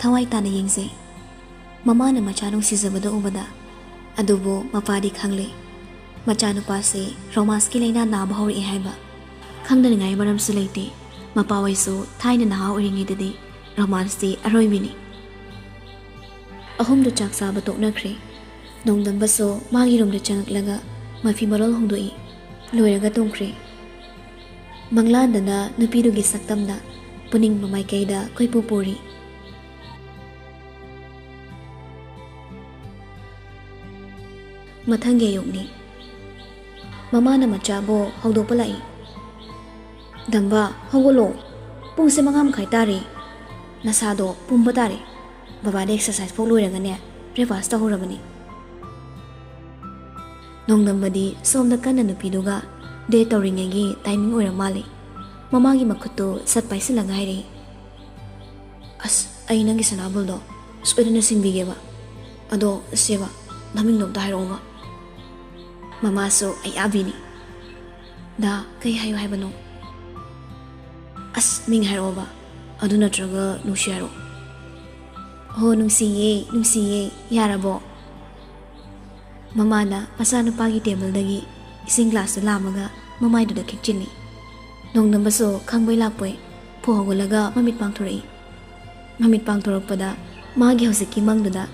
ꯊꯋꯥꯏ ꯇꯥꯅ ꯌꯦꯡꯖꯩ꯫ ꯃꯃꯥꯅ ꯃꯆꯥ ꯅꯨꯡꯁꯤꯖꯕꯗꯨ ꯎꯕꯗ꯫ ꯑꯗꯨꯕꯨ ꯃꯄꯥꯗꯤ ꯈꯪꯂꯦ, ꯃꯆꯥꯅꯨꯄꯥꯁꯤ ꯔꯣꯃꯥꯟꯁꯀꯤ ꯂꯥꯏꯅꯥ ꯅꯥꯕ ꯍꯧꯔꯛꯑꯦ ꯍꯥꯏꯕ꯫ ꯈꯪꯗꯅꯤꯡꯉꯥꯏ ꯃꯔꯝꯁꯨ ꯂꯩꯇꯦ꯫ ꯃꯄꯥ ꯍꯣꯏꯁꯨ ꯊꯥꯏꯅ ꯅꯍꯥ ꯑꯣꯏꯔꯤꯉꯩꯗꯗꯤ ꯔꯣꯃꯥꯟꯁꯇꯤ ꯑꯔꯣꯏꯕꯤꯅꯤ꯫ ꯑꯍꯨꯝꯗꯨ ꯆꯥꯛ ꯆꯥꯕ ꯇꯣꯛꯅꯈ꯭ꯔꯦ꯫ ꯅꯣꯡꯗꯝꯕꯁꯨ ꯃꯥꯒꯤ ꯔꯨꯝꯗ ꯆꯪꯂꯛꯂꯒ ꯃꯐꯤ ꯃꯔꯣꯜ ꯍꯣꯡꯗꯣꯛꯏ꯫ ꯂꯣꯏꯔꯒ ꯇꯨꯝꯈ꯭ꯔꯦ꯫ ꯃꯪꯂꯥꯟꯗꯅ ꯅꯨꯄꯤꯗꯨꯒꯤ ꯁꯛꯇꯝꯗ ꯄꯨꯅꯤꯡꯕ ꯃꯥꯏꯀꯩꯗ ꯀꯣꯏꯄꯨ ꯄꯨꯔꯤ꯫ ꯃꯊꯪꯒꯤ ꯑꯌꯨꯛꯅꯤ꯫ ꯃꯃꯥꯅ ꯃꯆꯥꯕꯨ ꯍꯧꯗꯣꯛꯄ ꯂꯥꯛꯏ꯫ "ꯗꯝꯕ, ꯍꯧꯒꯠꯂꯣ꯫ ꯄꯨꯡꯁꯦ ꯃꯉꯥ ꯃꯈꯥꯏ ꯇꯥꯔꯦ꯫ ꯅꯁꯥꯗꯣ ꯄꯨꯝꯕ ꯇꯥꯔꯦ꯫ ꯕꯕꯥꯗꯤ ꯑꯦꯛꯁꯔꯁꯥꯏꯁ ꯐꯥꯎ ꯂꯣꯏꯔꯒꯅꯦ ꯕ꯭ꯔꯦꯛꯐꯥꯁ ꯇꯧꯍꯧꯔꯕꯅꯤ꯫" ꯅꯣꯡꯗꯝꯕꯗꯤ ꯁꯣꯝꯗ ꯀꯟꯅ ꯅꯨꯄꯤꯗꯨꯒ ꯗꯦꯠ ꯇꯧꯔꯤꯉꯩꯒꯤ ꯇꯥꯏꯃꯤꯡ ꯑꯣꯏꯔ ꯃꯥꯜꯂꯦ꯫ ꯃꯃꯥꯒꯤ ꯃꯈꯨꯠꯇꯨ ꯁꯠ ꯄꯥꯏꯁꯤꯜꯂꯒ ꯍꯥꯏꯔꯛꯏ꯫ "ꯑꯁ, ꯑꯩ ꯅꯪꯒꯤ ꯁꯅꯥꯕꯨꯜꯗꯣ ꯁꯣꯏꯗꯅ ꯁꯤꯟꯕꯤꯒꯦꯕ꯫ ꯑꯗꯣ ꯁꯦꯕ, ꯅꯃꯤꯡꯗꯣ ꯑꯝꯇ ꯍꯥꯏꯔꯛꯑꯣꯕ꯫" ꯃꯃꯥꯁꯨ ꯑꯌꯥꯕꯤꯅꯤ꯫ "ꯗꯥ, ꯀꯩ ꯍꯥꯏꯌꯨ ꯍꯥꯏꯕꯅꯣ?" "ꯑꯁ, ꯃꯤꯡ ꯍꯥꯏꯔꯛꯑꯣꯕ꯫ ꯑꯗꯨ ꯅꯠꯇ꯭ꯔꯒ ꯅꯨꯡꯁꯤ ꯍꯥꯏꯔꯛꯑꯣ꯫" "ꯍꯣ, ꯅꯨꯡꯁꯤꯌꯦ, ꯅꯨꯡꯁꯤꯌꯦ꯫ ꯌꯥꯔꯕꯣ?" ꯃꯃꯥꯅ ꯃꯆꯥꯅꯨꯄꯥꯒꯤ ꯇꯦꯕꯜꯗꯒꯤ ꯏꯁꯤꯡ ꯒ꯭ꯂꯥꯁꯇꯨ ꯂꯥꯝꯃꯒ ꯃꯃꯥꯏꯗꯨꯗ ꯈꯤꯛꯆꯤꯜꯂꯤ꯫ ꯅꯣꯡꯗꯝꯕꯁꯨ ꯈꯪꯕꯣꯏ ꯂꯥꯛꯄꯣꯏ ꯐꯨ ꯍꯧꯒꯠꯂꯒ ꯃꯃꯤꯠ ꯄꯥꯡꯊꯣꯔꯛꯏ꯫ ꯃꯃꯤꯠ ꯄꯥꯡꯊꯣꯔꯛꯄꯗ ꯃꯥꯒꯤ ꯍꯧꯖꯤꯛꯀꯤ ꯃꯪꯗꯨꯗ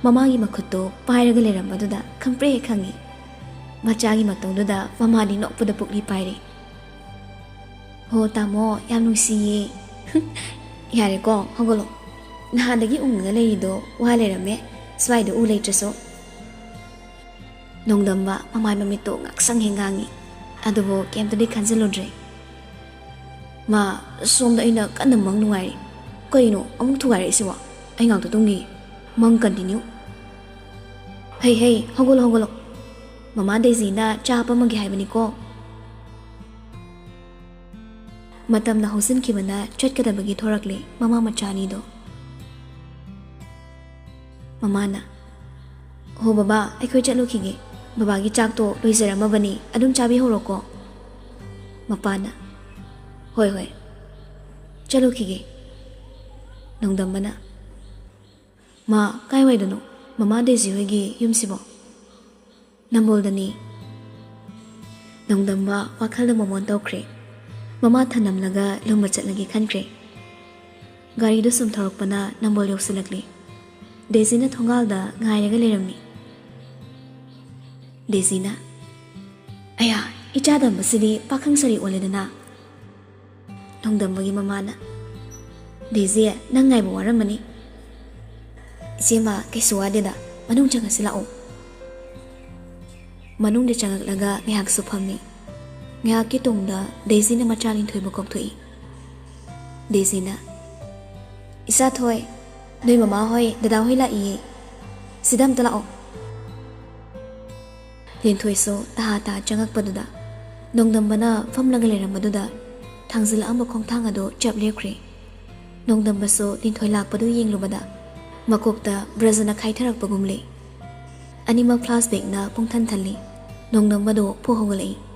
ꯃꯃꯥꯒꯤ ꯃꯈꯨꯠꯇꯣ ꯄꯥꯏꯔꯒ ꯂꯩꯔꯝꯕꯗꯨꯗ ꯈꯪꯄ꯭ꯔꯦꯛ ꯈꯪꯉꯤ꯫ ꯃꯆꯥꯒꯤ ꯃꯇꯧꯗꯨꯗ ꯃꯃꯥꯗꯤ ꯅꯣꯛꯄꯗ ꯄꯨꯛꯂꯤ ꯄꯥꯏꯔꯦ꯫ "ꯍꯣ ꯇꯥꯃꯣ, ꯌꯥꯝ ꯅꯨꯡꯁꯤꯌꯦ꯫" ꯌꯥꯔꯦꯀꯣ, ꯍꯧꯒꯠꯂꯣ꯫ ꯅꯍꯥꯟꯗꯒꯤ ꯎꯪꯉꯒ ꯂꯩꯔꯤꯗꯣ ꯋꯥ ꯂꯩꯔꯝꯃꯦ, ꯁ꯭ꯋꯥꯏꯗ ꯎ ꯂꯩꯇ꯭ꯔꯁꯨ꯫ ꯅꯣꯡꯗꯝꯕ ꯃꯃꯥꯏ ꯃꯃꯤꯠꯇꯣ ꯉꯥꯛꯁꯪ ꯍꯦꯛ ꯉꯥꯡꯉꯤ꯫ ꯑꯗꯨꯕꯨ ꯀꯩꯝꯇꯗꯤ ꯈꯟꯖꯤꯜꯂꯨꯗ꯭ꯔꯦ꯫ "ꯃꯥ, ꯁꯣꯝꯗ ꯑꯩꯅ ꯀꯟꯅ ꯃꯪ ꯅꯨꯡꯉꯥꯏꯔꯤ꯫ ꯀꯩꯅꯣ ꯑꯃꯨꯛ ꯊꯨꯒꯥꯏꯔꯛꯏꯁꯤꯕꯣ? ꯑꯩ ꯉꯥꯛꯇ ꯇꯨꯝꯈꯤꯒꯦ꯫ ꯃꯪ continue꯫ ꯍꯩ ꯍꯩ, ꯍꯧꯒꯠꯂꯣ ꯍꯧꯒꯠꯂꯣ꯫ ꯃꯃꯥ ꯗꯦꯖꯤꯅ ꯆꯥ ꯍꯥꯞꯄꯝꯃꯒꯦ ꯍꯥꯏꯕꯅꯤꯀꯣ꯫" ꯃꯇꯝꯅ ꯍꯧꯖꯤꯟꯈꯤꯕꯅ ꯆꯠꯀꯗꯕꯒꯤ ꯊꯣꯔꯛꯂꯦ ꯃꯃꯥ ꯃꯆꯥ ꯑꯅꯤꯗꯣ꯫ ꯃꯃꯥꯅ, "ꯍꯣ ꯕꯕꯥ, ꯑꯩꯈꯣꯏ ꯆꯠꯂꯨꯈꯤꯒꯦ꯫ ꯕꯕꯥꯒꯤ ꯆꯥꯛꯇꯣ ꯂꯣꯏꯖꯔꯝꯃꯕꯅꯤ, ꯑꯗꯨꯝ ꯆꯥꯕꯤꯍꯧꯔꯣꯀꯣ꯫" ꯃꯄꯥꯅ, "ꯍꯣꯏ ꯍꯣꯏ, ꯆꯠꯂꯨꯈꯤꯒꯦ꯫" ꯅꯣꯡꯗꯝꯕꯅ, "ꯃꯥ, ꯀꯥꯏꯋꯥꯏꯗꯅꯣ ꯃꯃꯥ ꯗꯦꯖꯤ ꯍꯣꯏꯒꯤ ꯌꯨꯝꯁꯤꯕꯣ?" "ꯅꯝꯕꯣꯜꯗꯅꯤ꯫" ꯅꯣꯡꯗꯝꯕ ꯋꯥꯈꯜꯗ ꯃꯣꯃꯣꯟ ꯇꯧꯈ꯭ꯔꯦ꯫ ꯃꯃꯥ ꯊꯅꯝꯂꯒ ꯂꯨꯝꯕ ꯆꯠꯂꯒꯦ ꯈꯟꯈ꯭ꯔꯦ꯫ ꯒꯥꯔꯤꯗꯨ ꯁꯨꯝ ꯊꯧꯔꯛꯄꯅ ꯅꯝꯕꯣꯜ ꯌꯧꯁꯤꯜꯂꯛꯂꯤ꯫ ꯗꯦꯖꯤꯅ ꯊꯣꯡꯒꯥꯜꯗ ꯉꯥꯏꯔꯒ ꯂꯩꯔꯝꯃꯤ꯫ ꯗꯦꯖꯤꯅ, "ꯑꯌꯥ, ꯏꯆꯥ ꯗꯝꯕꯁꯤꯗꯤ ꯄꯥꯈꯪ ꯁꯥꯔꯤ ꯑꯣꯜꯂꯦꯗꯅ꯫" ꯅꯣꯡꯗꯝꯕꯒꯤ ꯃꯃꯥꯅ, "ꯗꯦꯖꯤ, ꯅꯪ ꯉꯥꯏꯕ ꯋꯥꯔꯝꯃꯅꯤ꯫" "ꯏꯆꯦꯃ, ꯀꯩꯁꯨ ꯋꯥꯗꯦꯗ, ꯃꯅꯨꯡ ꯆꯪꯉꯁꯤ ꯂꯥꯛꯑꯣ꯫" ꯃꯅꯨꯡꯗ ꯆꯪꯉꯛꯂꯒ ꯉꯥꯏꯍꯥꯛꯁꯨ ꯐꯝꯃꯤ꯫ ꯉꯥꯏꯍꯥꯛꯀꯤ ꯇꯨꯡꯗ ꯗꯦꯖꯤꯅ ꯃꯆꯥ ꯂꯤꯟꯊꯣꯏꯕꯨ ꯀꯧꯊꯣꯛꯏ꯫ ꯗꯦꯖꯤꯅ, "ꯏꯆꯥ ꯊꯣꯏ, ꯅꯣꯏ ꯃꯃꯥ ꯍꯣꯏ, ꯗꯗꯥ ꯍꯣꯏ ꯂꯥꯛꯏꯌꯦ꯫ ꯁꯤꯗ ꯑꯝꯇ ꯂꯥꯛꯑꯣ꯫" ꯂꯤꯟꯊꯣꯏꯁꯨ ꯇꯍꯥ ꯇꯍꯥ ꯆꯪꯉꯛꯄꯗꯨꯗ ꯅꯣꯡꯗꯝꯕꯅ ꯐꯝꯂꯒ ꯂꯩꯔꯝꯕꯗꯨꯗ ꯊꯥꯡꯖꯤꯜꯂꯛꯑꯝꯕ ꯈꯣꯡꯊꯥꯡ ꯑꯗꯨ ꯆꯞ ꯂꯦꯞꯈ꯭ꯔꯦ꯫ ꯅꯣꯡꯗꯝꯕꯁꯨ ꯂꯤꯟꯊꯣꯏ ꯂꯥꯛꯄꯗꯨ ꯌꯦꯡꯂꯨꯕꯗ ꯃꯀꯣꯛꯇ ꯕ꯭ꯔꯖꯅ ꯈꯥꯏꯊꯔꯛꯄꯒꯨꯝꯂꯦ꯫ ꯑꯅꯤꯃꯛ flashbackꯅ ꯄꯨꯡꯊꯟ ꯊꯜꯂꯤ꯫ ꯅꯣꯡꯗꯝꯕꯗꯣ ꯐꯨ ꯍꯧꯒꯠꯂꯛꯏ꯫